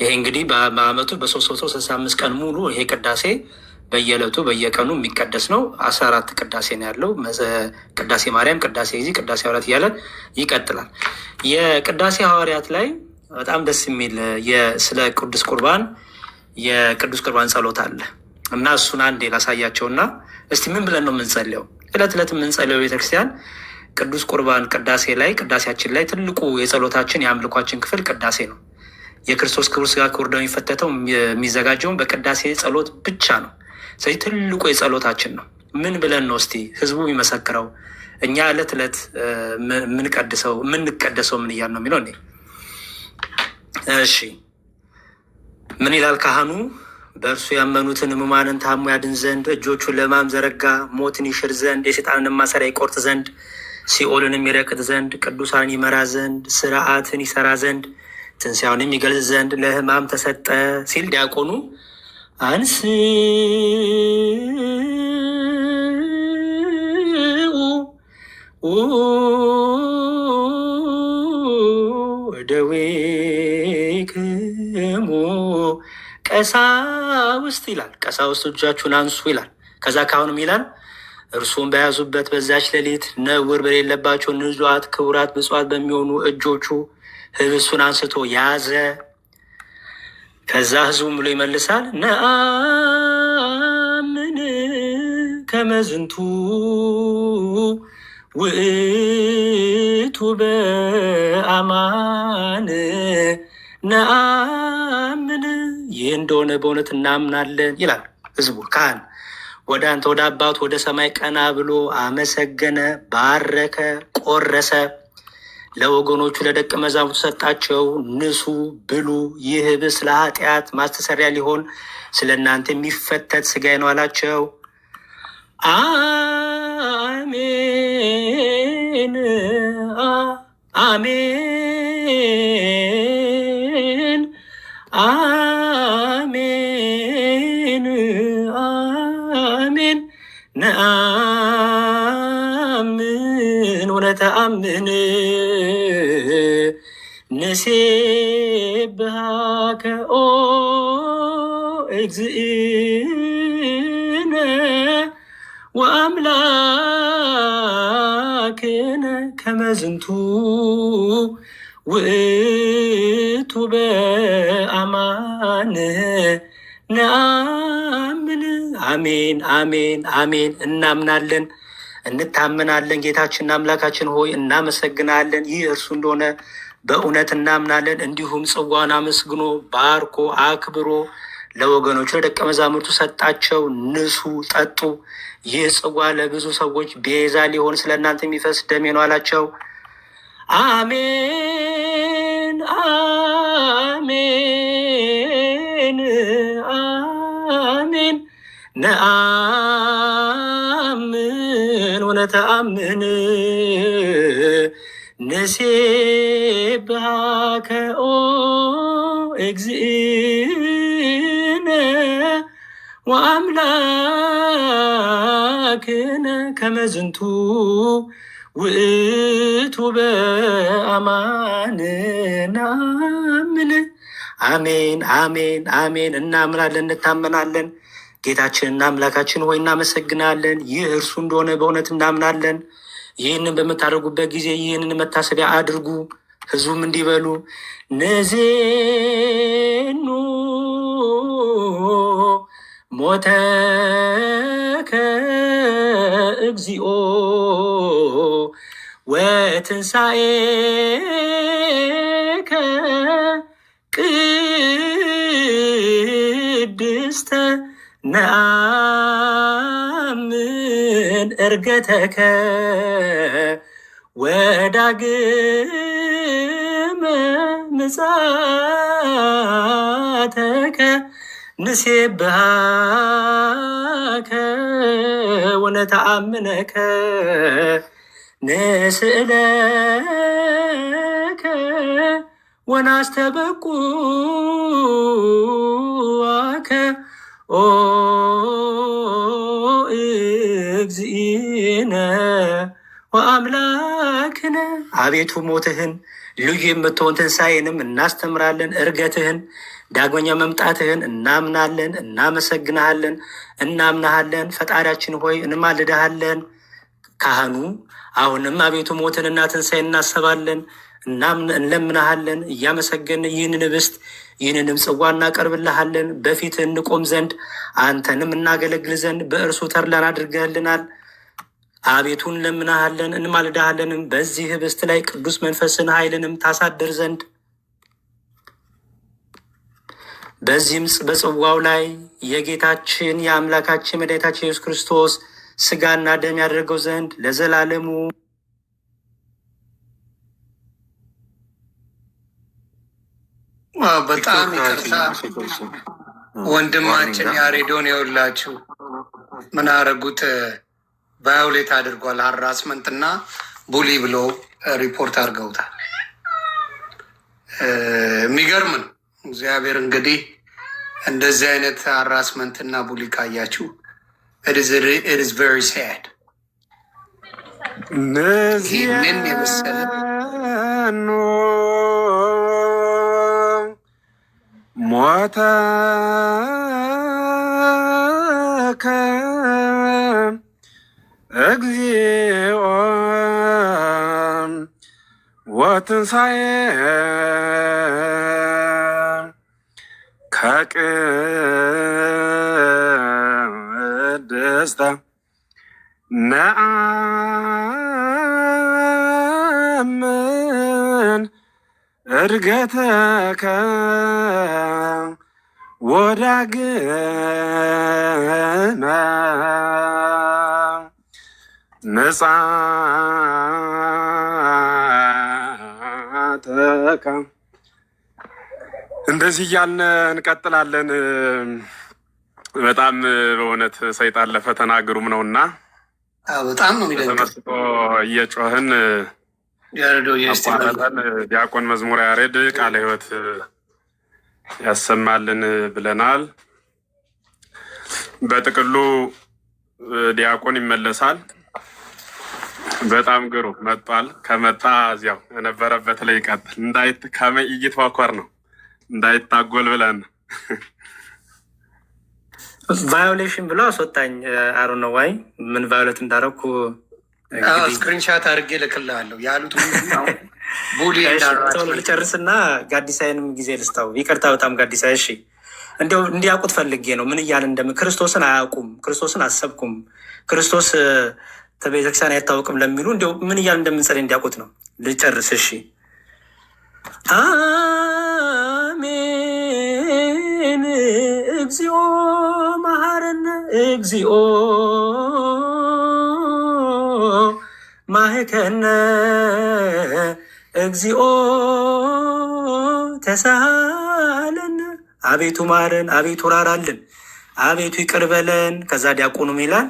ይሄ እንግዲህ በአመቱ በ365 ቀን ሙሉ ይሄ ቅዳሴ በየዕለቱ በየቀኑ የሚቀደስ ነው። 14 ቅዳሴ ነው ያለው። ቅዳሴ ማርያም፣ ቅዳሴ ጊዜ፣ ቅዳሴ ሐዋርያት እያለ ይቀጥላል። የቅዳሴ ሐዋርያት ላይ በጣም ደስ የሚል ስለ ቅዱስ ቁርባን የቅዱስ ቁርባን ጸሎት አለ እና እሱን አንዴ ላሳያቸውና እስቲ ምን ብለን ነው የምንጸልየው? ዕለት ዕለት የምንጸልየው ቤተክርስቲያን ቅዱስ ቁርባን ቅዳሴ ላይ፣ ቅዳሴያችን ላይ ትልቁ የጸሎታችን የአምልኳችን ክፍል ቅዳሴ ነው። የክርስቶስ ክቡር ስጋ ክቡር ደሙ የሚፈተተው የሚዘጋጀውን በቅዳሴ ጸሎት ብቻ ነው። ስለዚህ ትልቁ የጸሎታችን ነው። ምን ብለን ነው እስቲ ህዝቡ የሚመሰክረው፣ እኛ ዕለት ዕለት የምንቀድሰው የምንቀደሰው ምን እያልን ነው የሚለው እኔ። እሺ፣ ምን ይላል ካህኑ? በእርሱ ያመኑትን ሕሙማንን ታሞ ያድን ዘንድ እጆቹን ለሕማም ዘረጋ፣ ሞትን ይሽር ዘንድ፣ የሰይጣንን ማሰሪያ ይቆርጥ ዘንድ፣ ሲኦልንም ይረግጥ ዘንድ፣ ቅዱሳን ይመራ ዘንድ፣ ስርዓትን ይሰራ ዘንድ፣ ትንሣኤውንም ይገልጽ ዘንድ ለሕማም ተሰጠ ሲል ዲያቆኑ አንስኡ እደዊክሙ ቀሳውስት ይላል። ቀሳውስት እጃችሁን አንሱ ይላል። ከዛ ካህኑም ይላል፣ እርሱም በያዙበት በዛች ሌሊት ነውር በሌለባቸው ንጹሐት ክቡራት ብፁዓት በሚሆኑ እጆቹ ህብስቱን አንስቶ ያዘ። ከዛ ህዝቡም ብሎ ይመልሳል፣ ነአምን ከመዝንቱ ውእቱ በአማን፣ ነአምን ይህ እንደሆነ በእውነት እናምናለን ይላል ህዝቡ። ካህን ወደ አንተ ወደ አባቱ ወደ ሰማይ ቀና ብሎ አመሰገነ፣ ባረከ፣ ቆረሰ። ለወገኖቹ ለደቀ መዛሙርቱ ሰጣቸው። ንሱ ብሉ፣ ይህ ኅብስት ለኃጢአት ማስተሰሪያ ሊሆን ስለ እናንተ የሚፈተት ሥጋዬ ነው አላቸው። አሜን አሜን አሜን አሜን ነአምን ወነተአምን ንሴብሐከ ኦ እግዚእነ ወአምላክነ ከመ ዝንቱ ውእቱ በአማን ነአምን። አሜን አሜን አሜን። እናምናለን፣ እንታመናለን። ጌታችንና አምላካችን ሆይ እናመሰግናለን። ይህ እርሱ እንደሆነ በእውነት እናምናለን። እንዲሁም ጽዋን አመስግኖ ባርኮ አክብሮ ለወገኖቹ ለደቀ መዛሙርቱ ሰጣቸው። ንሱ ጠጡ። ይህ ጽዋ ለብዙ ሰዎች ቤዛ ሊሆን ስለ እናንተ የሚፈስ ደሜ ነው አላቸው። አሜን አሜን አሜን ነአምን ወነተአምን ንሴብሐከ ኦ እግዚእነ ወአምላክነ ከመ ዝንቱ ውእቱ በአማን ናምን። አሜን አሜን አሜን። እናምናለን፣ እንታመናለን። ጌታችንና አምላካችን ሆይ እናመሰግናለን። ይህ እርሱ እንደሆነ በእውነት እናምናለን። ይህንን በምታደርጉበት ጊዜ ይህንን መታሰቢያ አድርጉ። ህዝቡም እንዲበሉ ንዜኑ ሞተከ እግዚኦ ወትንሣኤከ ቅድስተ ነአምን እርገተከ ወዳግመ ምጽአተከ ንሴብሐከ ወነተአምነከ ንስእለከ ወናስተበቁአከ ኦ እግዚእነ ወአምላክነ። አቤቱ ሞትህን ልዩ የምትሆን ትንሣኤንም እናስተምራለን። እርገትህን ዳግመኛ መምጣትህን እናምናለን፣ እናመሰግንሃለን፣ እናምናሃለን። ፈጣሪያችን ሆይ እንማልድሃለን። ካህኑ አሁንም አቤቱ ሞትንና ትንሣኤን እናስባለን፣ እንለምንሃለን። እያመሰገን ይህንን ኅብስት ይህንንም ጽዋ እናቀርብልሃለን። በፊት እንቆም ዘንድ አንተንም እናገለግል ዘንድ በእርሱ ተድላን አድርገህልናል። አቤቱ እንለምንሃለን እንማልድሃለንም። በዚህ ኅብስት ላይ ቅዱስ መንፈስን ኃይልንም ታሳድር ዘንድ በዚህም በጽዋው ላይ የጌታችን የአምላካችን መድኃኒታችን ኢየሱስ ክርስቶስ ስጋና ደም ያደርገው ዘንድ ለዘላለሙ። በጣም ይቅርታ ወንድማችን ያሬዶን የውላችሁ ምን አረጉት? Violate አድርጓል። Harassment እና bully ብሎ ሪፖርት አድርገውታል። የሚገርም ነው። እግዚአብሔር እንግዲህ እንደዚህ አይነት harassment እና bully ካያችሁ it's very sad። ይህንን የመሰለ ንዜኑ ሞተከ እግዚኦ ወትንሣኤ ከቅድስተ ነአምን እድገተከ ወዳግመ በቃ እንደዚህ እያልን እንቀጥላለን። በጣም በእውነት ሰይጣን ለፈተና ግሩም ነው እና በጣም ነው የሚደንቀው። ተመስጦ እየጮህን ያሬዶ አቋረጠን። ዲያቆን መዝሙር ያሬድ ቃለ ሕይወት ያሰማልን ብለናል። በጥቅሉ ዲያቆን ይመለሳል። በጣም ግሩም መጧል። ከመጣ እዚያው የነበረበት ላይ ይቀጥል። እንዳይት ከመ ኢይትዋኮር ነው እንዳይታጎል ብለን ነው። Violation ብሎ አስወጣኝ። I don't know why ምን violate እንዳደረኩ እንግዲህ Screenshot አድርጌ እልክልሃለሁ ያሉት ምንድን ነው? ቡሊ እሺ፣ ቶሎ ልጨርስና ጋዲሳይንም ጊዜ ልስጠው። ይቅርታ በጣም ጋዲሳይ። እሺ እንዲያው እንዲያውቁት ፈልጌ ነው ምን እያለ እንደም ክርስቶስን አያውቁም፣ ክርስቶስን አሰብኩም፣ ክርስቶስ ቤተክርስቲያን አይታወቅም ለሚሉ እንዲያው ምን እያለ እንደምንጸልይ እንዲያውቁት ነው። ልጨርስ። እሺ፣ አሜን እግዚኦ መሐረነ እግዚኦ ማህከነ እግዚኦ ተሳሃለነ። አቤቱ ማረን፣ አቤቱ ራራልን፣ አቤቱ ይቅር በለን። ከዛ ዲያቆኑም ይላል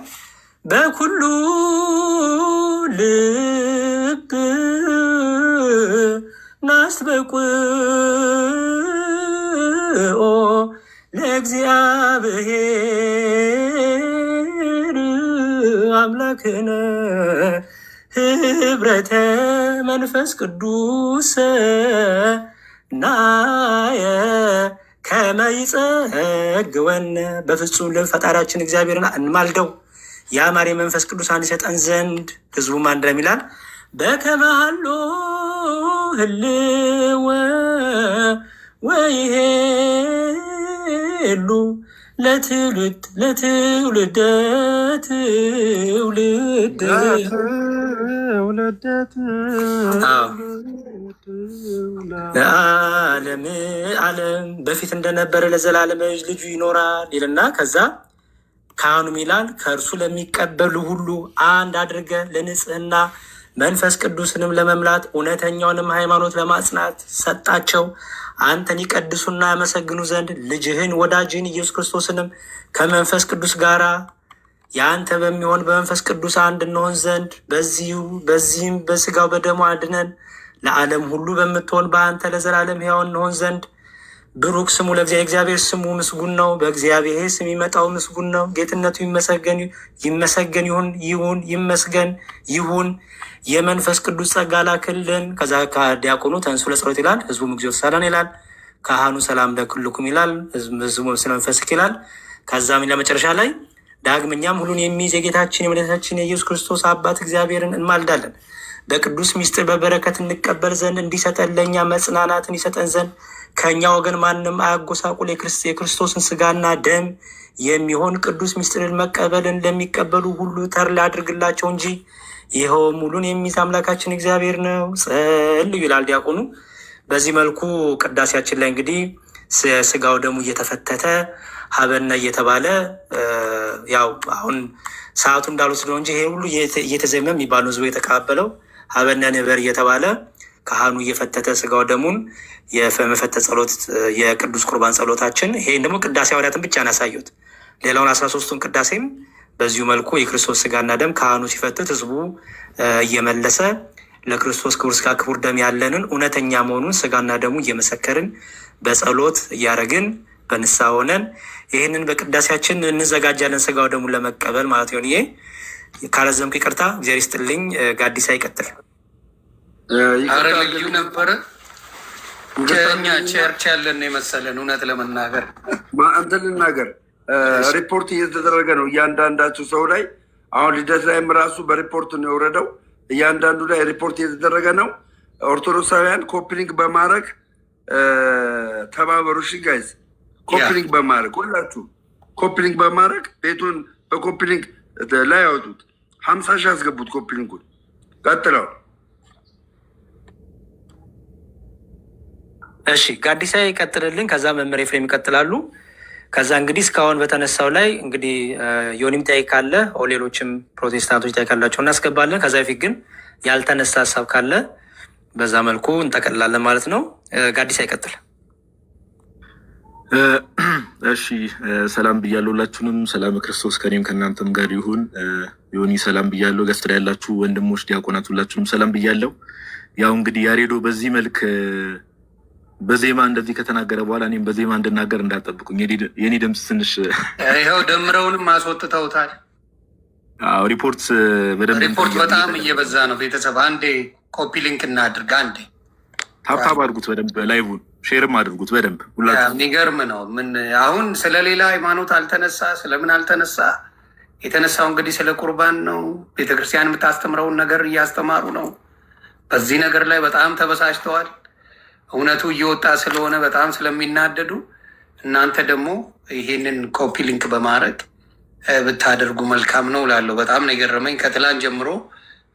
በኩሉ ልብ ናስተበቍዖ ለእግዚአብሔር አምላክነ ህብረተ መንፈስ ቅዱስ ናየ ከመ ይጸግወነ። በፍጹም ልብ ፈጣሪያችን እግዚአብሔርን እንማልደው የአማር የመንፈስ ቅዱስ አንድ ይሰጠን ዘንድ። ህዝቡም አንድ ነው ይላል። በከመ ሀሎ ህልወ ወይሄሉ ለትውልድ ለትውልደ ትውልድ። አዎ፣ ለዓለም ዓለም በፊት እንደነበረ ለዘላለም ልጅ ልጁ ይኖራል ይልና ከዛ ካህኑም ይላል ከእርሱ ለሚቀበሉ ሁሉ አንድ አድርገ ለንጽህና መንፈስ ቅዱስንም ለመምላት እውነተኛውንም ሃይማኖት ለማጽናት ሰጣቸው። አንተን ይቀድሱና ያመሰግኑ ዘንድ ልጅህን ወዳጅህን ኢየሱስ ክርስቶስንም ከመንፈስ ቅዱስ ጋራ የአንተ በሚሆን በመንፈስ ቅዱስ አንድ እንሆን ዘንድ በዚሁ በዚህም በስጋው በደሙ አድነን ለዓለም ሁሉ በምትሆን በአንተ ለዘላለም ሕያው እንሆን ዘንድ። ብሩክ ስሙ ለእግዚአብሔር፣ እግዚአብሔር ስሙ ምስጉን ነው። በእግዚአብሔር ስም የሚመጣው ምስጉን ነው። ጌትነቱ ይመሰገን ይመሰገን ይሁን ይሁን ይመስገን ይሁን። የመንፈስ ቅዱስ ጸጋ ላክልን። ከዛ ከዲያቆኑ ተንሱ ለጸሎት ይላል። ህዝቡም እግዚኦ ተሳለን ይላል። ካህኑ ሰላም ለኩልኩም ይላል። ህዝቡ ስለ መንፈስክ ይላል። ከዛም ለመጨረሻ ላይ ዳግመኛም ሁሉን የሚይዝ የጌታችን የመድኃኒታችን የኢየሱስ ክርስቶስ አባት እግዚአብሔርን እንማልዳለን። በቅዱስ ምስጢር በበረከት እንቀበል ዘንድ እንዲሰጠን ለእኛ መጽናናትን ይሰጠን ዘንድ ከእኛ ወገን ማንም አያጎሳቁል የክርስቶስን ስጋና ደም የሚሆን ቅዱስ ምስጢርን መቀበልን ለሚቀበሉ ሁሉ ተድላ ያድርግላቸው እንጂ ይኸውም ሁሉን የሚይዝ አምላካችን እግዚአብሔር ነው። ጸልዩ ይላል ዲያቆኑ። በዚህ መልኩ ቅዳሴያችን ላይ እንግዲህ ስጋው ደሙ እየተፈተተ ሀበነ እየተባለ ያው አሁን ሰዓቱ እንዳሉት ነው እንጂ ይሄ ሁሉ እየተዘመ የሚባለው ህዝቡ የተቀባበለው ሀበነ ንበር እየተባለ ካህኑ እየፈተተ ስጋው ደሙን የመፈተት ጸሎት የቅዱስ ቁርባን ጸሎታችን። ይሄን ደግሞ ቅዳሴ ሐዋርያትን ብቻ ነው ያሳዩት። ሌላውን 13ቱን ቅዳሴም በዚሁ መልኩ የክርስቶስ ስጋና ደም ካህኑ ሲፈትት ህዝቡ እየመለሰ ለክርስቶስ ክቡር ስጋ ክቡር ደም ያለንን እውነተኛ መሆኑን ስጋና ደሙ እየመሰከርን በጸሎት እያደረግን በንስሐ ሆነን ይህንን በቅዳሴያችን እንዘጋጃለን ስጋው ደሙን ለመቀበል ማለት ይሆን። ይሄ ካረዘምኩ ይቅርታ፣ እግዚአብሔር ይስጥልኝ። ጋዲሳ ይቀጥል። አረ ልዩ ነበረ። እኛ church ያለን የመሰለን እውነት ለመናገር። እንትን ልናገር፣ ሪፖርት እየተደረገ ነው እያንዳንዳቸው ሰው ላይ። አሁን ልደት ላይም ራሱ በሪፖርት ነው የወረደው። እያንዳንዱ ላይ ሪፖርት እየተደረገ ነው። ኦርቶዶክሳውያን copy link በማድረግ ተባበሩ። እሺ guys፣ copy link በማድረግ ሁላችሁ copy link በማድረግ ቤቱን በ copy link ላይ ያወጡት፣ 50,000 ያስገቡት copy link ኡን። ቀጥለው። እሺ ጋዲሳ ይቀጥልልን፣ ከዛ መምህር ኤፍሬም ይቀጥላሉ። ከዛ እንግዲህ እስካሁን በተነሳው ላይ እንግዲህ ዮኒም ጥያቄ ካለ ሌሎችም ፕሮቴስታንቶች ጥያቄ ካላቸው እናስገባለን። ከዛ በፊት ግን ያልተነሳ ሀሳብ ካለ በዛ መልኩ እንጠቀልላለን ማለት ነው። ጋዲሳ ይቀጥል። እሺ፣ ሰላም ብያለሁ ሁላችሁንም። ሰላም ክርስቶስ ከኔም ከእናንተም ጋር ይሁን። ዮኒ ሰላም ብያለሁ። Guest ላይ ያላችሁ ወንድሞች ዲያቆናት ሁላችሁንም ሰላም ብያለሁ። ያው እንግዲህ ያሬዶ በዚህ መልክ በዜማ እንደዚህ ከተናገረ በኋላ እኔም በዜማ እንድናገር እንዳትጠብቁኝ። የኔ ድምፅ ትንሽ ይኸው ደምረውንም አስወጥተውታል። ሪፖርት በደንብ ሪፖርት በጣም እየበዛ ነው። ቤተሰብ አንዴ copy link እናድርግ። አንዴ Tap tap አድርጉት በደንብ፣ live ን share ም አድርጉት በደንብ ሁላችሁ። የሚገርም ነው። ምን አሁን ስለ ሌላ ሃይማኖት አልተነሳ፣ ስለምን አልተነሳ። የተነሳው እንግዲህ ስለ ቁርባን ነው። ቤተክርስቲያን የምታስተምረውን ነገር እያስተማሩ ነው። በዚህ ነገር ላይ በጣም ተበሳጭተዋል። እውነቱ እየወጣ ስለሆነ በጣም ስለሚናደዱ እናንተ ደግሞ ይሄንን copy link በማድረግ ብታደርጉ መልካም ነው እላለሁ። በጣም ነው የገረመኝ። ከትላንት ጀምሮ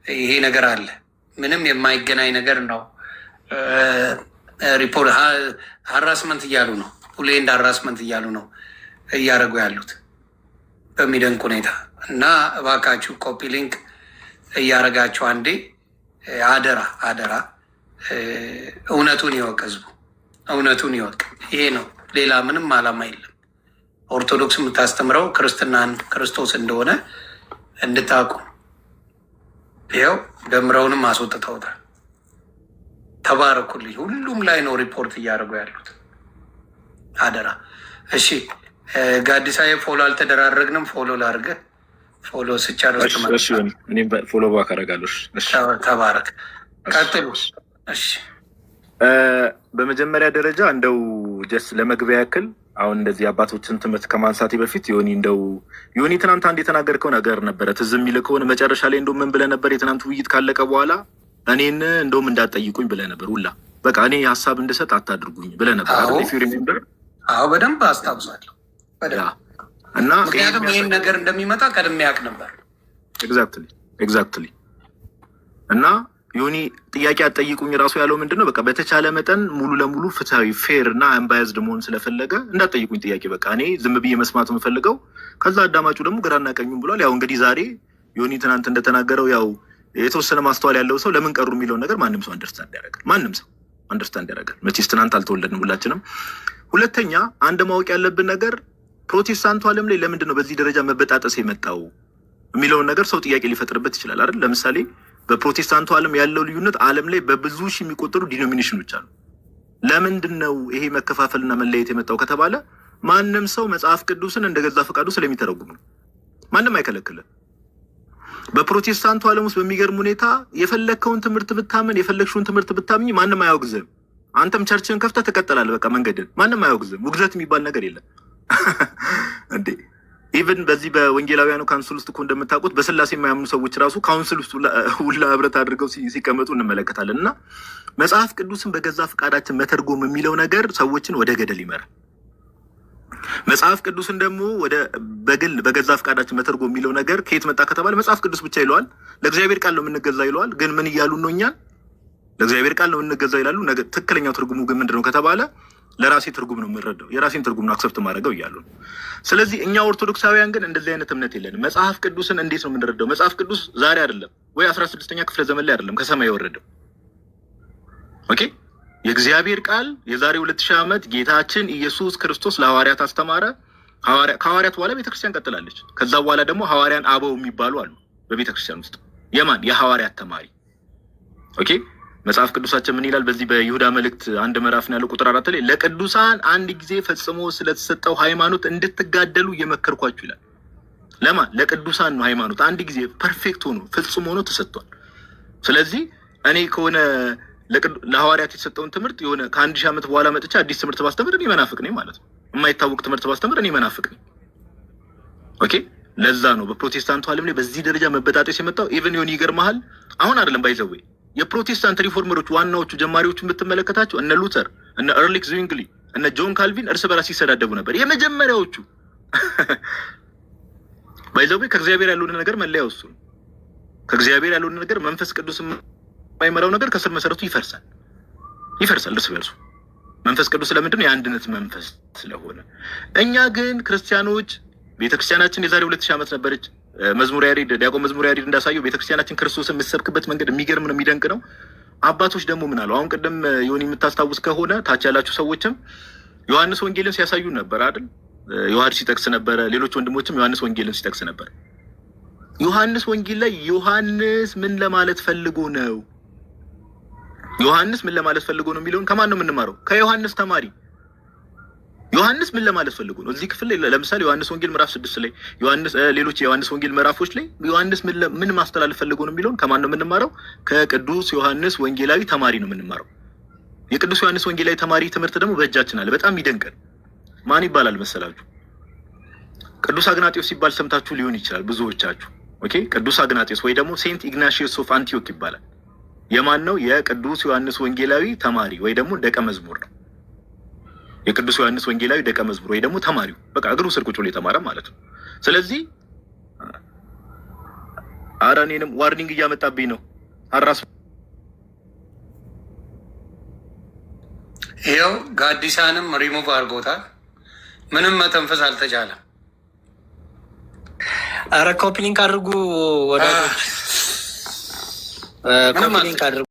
ይሄ ነገር አለ። ምንም የማይገናኝ ነገር ነው። Report harassment እያሉ ነው። ሁሌ እንደ harassment እያሉ ነው እያደረጉ ያሉት በሚደንቅ ሁኔታ። እና እባካችሁ copy link እያደረጋችሁ አንዴ አደራ አደራ። እውነቱን ይወቅ ህዝቡ፣ እውነቱን ይወቅ። ይሄ ነው፣ ሌላ ምንም ዓላማ የለም። ኦርቶዶክስ የምታስተምረው ክርስትናን ክርስቶስ እንደሆነ እንድታውቁ። ይኸው ደምረውንም አስወጥተውታል። ተባረኩልኝ። ሁሉም ላይ ነው ሪፖርት እያደረጉ ያሉት። አደራ። እሺ ጋዲሳዬ፣ follow አልተደራረግንም። Follow ላድርግህ። Follow ስጨርስ እኔም follow back አደርጋለሁ። ተባረክ። ቀጥሉ። እሺ። በመጀመሪያ ደረጃ እንደው just ለመግቢያ ያክል አሁን እንደዚህ አባቶችን ትምህርት ከማንሳቴ በፊት ዮኒ፣ እንደው ዮኒ ትናንት አንድ የተናገርከው ነገር ነበረ፣ ትዝ የሚልህ ከሆነ። መጨረሻ ላይ እንደው ምን ብለህ ነበር? የትናንቱ ውይይት ካለቀ በኋላ እኔን እንደውም እንዳትጠይቁኝ ብለህ ነበር ሁላ። በቃ እኔ ሀሳብ እንድሰጥ አታድርጉኝ ብለህ ነበር አይደል? If you remember። አዎ፣ በደንብ አስታውሳለሁ። እና ምክንያቱም ይህን ነገር እንደሚመጣ ቀድሜ ያውቅ ነበር። Exactly። እና ዮኒ ጥያቄ አትጠይቁኝ ራሱ ያለው ምንድን ነው? በቃ በተቻለ መጠን ሙሉ ለሙሉ ፍትሃዊ፣ fair እና unbiased መሆን ስለፈለገ እንዳትጠይቁኝ ጥያቄ፣ በቃ እኔ ዝም ብዬ መስማት የምፈልገው፣ ከዛ አዳማጩ ደግሞ ግራና ቀኙም ብሏል። ያው እንግዲህ ዛሬ ዮኒ ትናንት እንደተናገረው ያው የተወሰነ ማስተዋል ያለው ሰው ለምን ቀሩ የሚለውን ነገር ማንም ሰው understand ያደርጋል። ማንም ሰው understand ያደርጋል። መቼስ ትናንት አልተወለድንም ሁላችንም። ሁለተኛ አንድ ማወቅ ያለብን ነገር ፕሮቴስታንቱ ዓለም ላይ ለምንድን ነው በዚህ ደረጃ መበጣጠስ የመጣው የሚለውን ነገር ሰው ጥያቄ ሊፈጥርበት ይችላል አይደል? ለምሳሌ በፕሮቴስታንቱ ዓለም ያለው ልዩነት፣ ዓለም ላይ በብዙ ሺህ የሚቆጠሩ denomination ኖች አሉ። ለምንድን ነው ይሄ መከፋፈልና መለየት የመጣው ከተባለ ማንም ሰው መጽሐፍ ቅዱስን እንደገዛ ፈቃዱ ስለሚተረጉም ነው። ማንም አይከለክልም። በፕሮቴስታንቱ ዓለም ውስጥ በሚገርም ሁኔታ የፈለግከውን ትምህርት ብታምን፣ የፈለግሽውን ትምህርት ብታምኝ ማንም አያወግዝህም። አንተም church ን ከፍተህ ትቀጥላለህ። በቃ መንገድን ማንም አያወግዝህም። ውግዘት የሚባል ነገር የለም እንዴ። Even በዚህ በወንጌላውያኑ council ውስጥ እኮ እንደምታውቁት በስላሴ የማያምኑ ሰዎች ራሱ council ውስጥ ሁላ ህብረት አድርገው ሲቀመጡ እንመለከታለን። እና መጽሐፍ ቅዱስን በገዛ ፈቃዳችን መተርጎም የሚለው ነገር ሰዎችን ወደ ገደል ይመራል። መጽሐፍ ቅዱስን ደግሞ ወደ በግል በገዛ ፈቃዳችን መተርጎም የሚለው ነገር ከየት መጣ ከተባለ መጽሐፍ ቅዱስ ብቻ ይለዋል። ለእግዚአብሔር ቃል ነው የምንገዛ ይለዋል። ግን ምን እያሉ ነው? እኛን ለእግዚአብሔር ቃል ነው የምንገዛው ይላሉ። ትክክለኛው ትርጉሙ ግን ምንድን ነው ከተባለ ለራሴ ትርጉም ነው የምረዳው፣ የራሴን ትርጉም ነው accept ማድረገው እያሉ ነው። ስለዚህ እኛ ኦርቶዶክሳውያን ግን እንደዚህ አይነት እምነት የለንም። መጽሐፍ ቅዱስን እንዴት ነው የምንረዳው? መጽሐፍ ቅዱስ ዛሬ አይደለም ወይ 16ኛ ክፍለ ዘመን ላይ አይደለም ከሰማይ የወረደው። Okay፣ የእግዚአብሔር ቃል የዛሬ 2000 ዓመት ጌታችን ኢየሱስ ክርስቶስ ለሐዋርያት አስተማረ። ከሐዋርያት በኋላ ቤተክርስቲያን ቀጥላለች። ከዛ በኋላ ደግሞ ሐዋርያን አበው የሚባሉ አሉ በቤተክርስቲያን ውስጥ። የማን? የሐዋርያት ተማሪ። Okay፣ መጽሐፍ ቅዱሳችን ምን ይላል? በዚህ በይሁዳ መልእክት አንድ ምዕራፍ ነው ያለው፣ ቁጥር 4 ላይ ለቅዱሳን አንድ ጊዜ ፈጽሞ ስለተሰጠው ሃይማኖት እንድትጋደሉ እየመከርኳችሁ ይላል። ለማን? ለቅዱሳን ነው። ሃይማኖት አንድ ጊዜ perfect ሆኖ ፍጹም ሆኖ ተሰጥቷል። ስለዚህ እኔ ከሆነ ለሐዋርያት የተሰጠውን ትምህርት የሆነ ከ1000 ዓመት በኋላ መጥቼ አዲስ ትምህርት ባስተምር እኔ መናፍቅ ነኝ ማለት ነው። የማይታወቅ ትምህርት ባስተምር እኔ መናፍቅ ነኝ። Okay፣ ለዛ ነው በፕሮቴስታንቱ ዓለም ላይ በዚህ ደረጃ መበጣጠስ የመጣው። Even ይሆን ይገርመሃል፣ አሁን አይደለም by the way፣ የፕሮቴስታንት reformer ኦች ዋናዎቹ ጀማሪዎቹ የምትመለከታቸው እነ ሉተር፣ እነ ኡልሪክ ዝዊንግሊ፣ እነ ጆን ካልቪን እርስ በራስ ሲሰዳደቡ ነበር። የመጀመሪያዎቹ by the way ከእግዚአብሔር ያልሆነ ነገር መለያው እሱ ነው። ከእግዚአብሔር ያልሆነ ነገር፣ መንፈስ ቅዱስ የማይመራው ነገር ከስር መሰረቱ ይፈርሳል፣ ይፈርሳል እርስ በርሱ። መንፈስ ቅዱስ ለምንድን ነው? የአንድነት መንፈስ ስለሆነ። እኛ ግን ክርስቲያኖች ቤተክርስቲያናችን የዛሬ 2000 ዓመት ነበረች። መዝሙር ያሬድ፣ ዲያቆን መዝሙር ያሬድ እንዳሳየው ቤተክርስቲያናችን ክርስቶስን የምትሰብክበት መንገድ የሚገርም ነው፣ የሚደንቅ ነው። አባቶች ደግሞ ምን አሉ? አሁን ቅድም ዮኒ የምታስታውስ ከሆነ ታች ያላችሁ ሰዎችም ዮሐንስ ወንጌልን ሲያሳዩ ነበር አይደል? ዮሐንስ ሲጠቅስ ነበረ። ሌሎች ወንድሞችም ዮሐንስ ወንጌልን ሲጠቅስ ነበር። ዮሐንስ ወንጌል ላይ ዮሐንስ ምን ለማለት ፈልጎ ነው? ዮሐንስ ምን ለማለት ፈልጎ ነው የሚለውን ከማን ነው የምንማረው? ከዮሐንስ ተማሪ። ዮሐንስ ምን ለማለት ፈልጎ ነው? እዚህ ክፍል ላይ ለምሳሌ ዮሐንስ ወንጌል ምዕራፍ 6 ላይ ዮሐንስ ሌሎች የዮሐንስ ወንጌል ምዕራፎች ላይ ዮሐንስ ምን ማስተላለፍ ፈልጎ ነው የሚለውን ከማን ነው የምንማረው? ከቅዱስ ዮሐንስ ወንጌላዊ ተማሪ ነው የምንማረው። የቅዱስ ዮሐንስ ወንጌላዊ ተማሪ ትምህርት ደግሞ በእጃችን አለ። በጣም ይደንቀን። ማን ይባላል መሰላችሁ? ቅዱስ አግናጤዎስ ሲባል ሰምታችሁ ሊሆን ይችላል ብዙዎቻችሁ። Okay፣ ቅዱስ አግናጤዎስ ወይ ደግሞ Saint Ignatius of Antioch ይባላል። የማን ነው? የቅዱስ ዮሐንስ ወንጌላዊ ተማሪ ወይ ደግሞ ደቀ መዝሙር ነው። የቅዱስ ዮሐንስ ወንጌላዊ ደቀ መዝሙር ወይ ደግሞ ተማሪው፣ በቃ እግሩ ስር ቁጭ ብሎ የተማረ ማለት ነው። ስለዚህ ኧረ እኔንም warning እያመጣብኝ ነው። አራስ ይኸው ጋዲሳንም ሪሙቭ አድርጎታል። ምንም መተንፈስ አልተቻለም። ኧረ copy link አድርጉ ወዳጆች፣ ምንም copy link አድርጉ።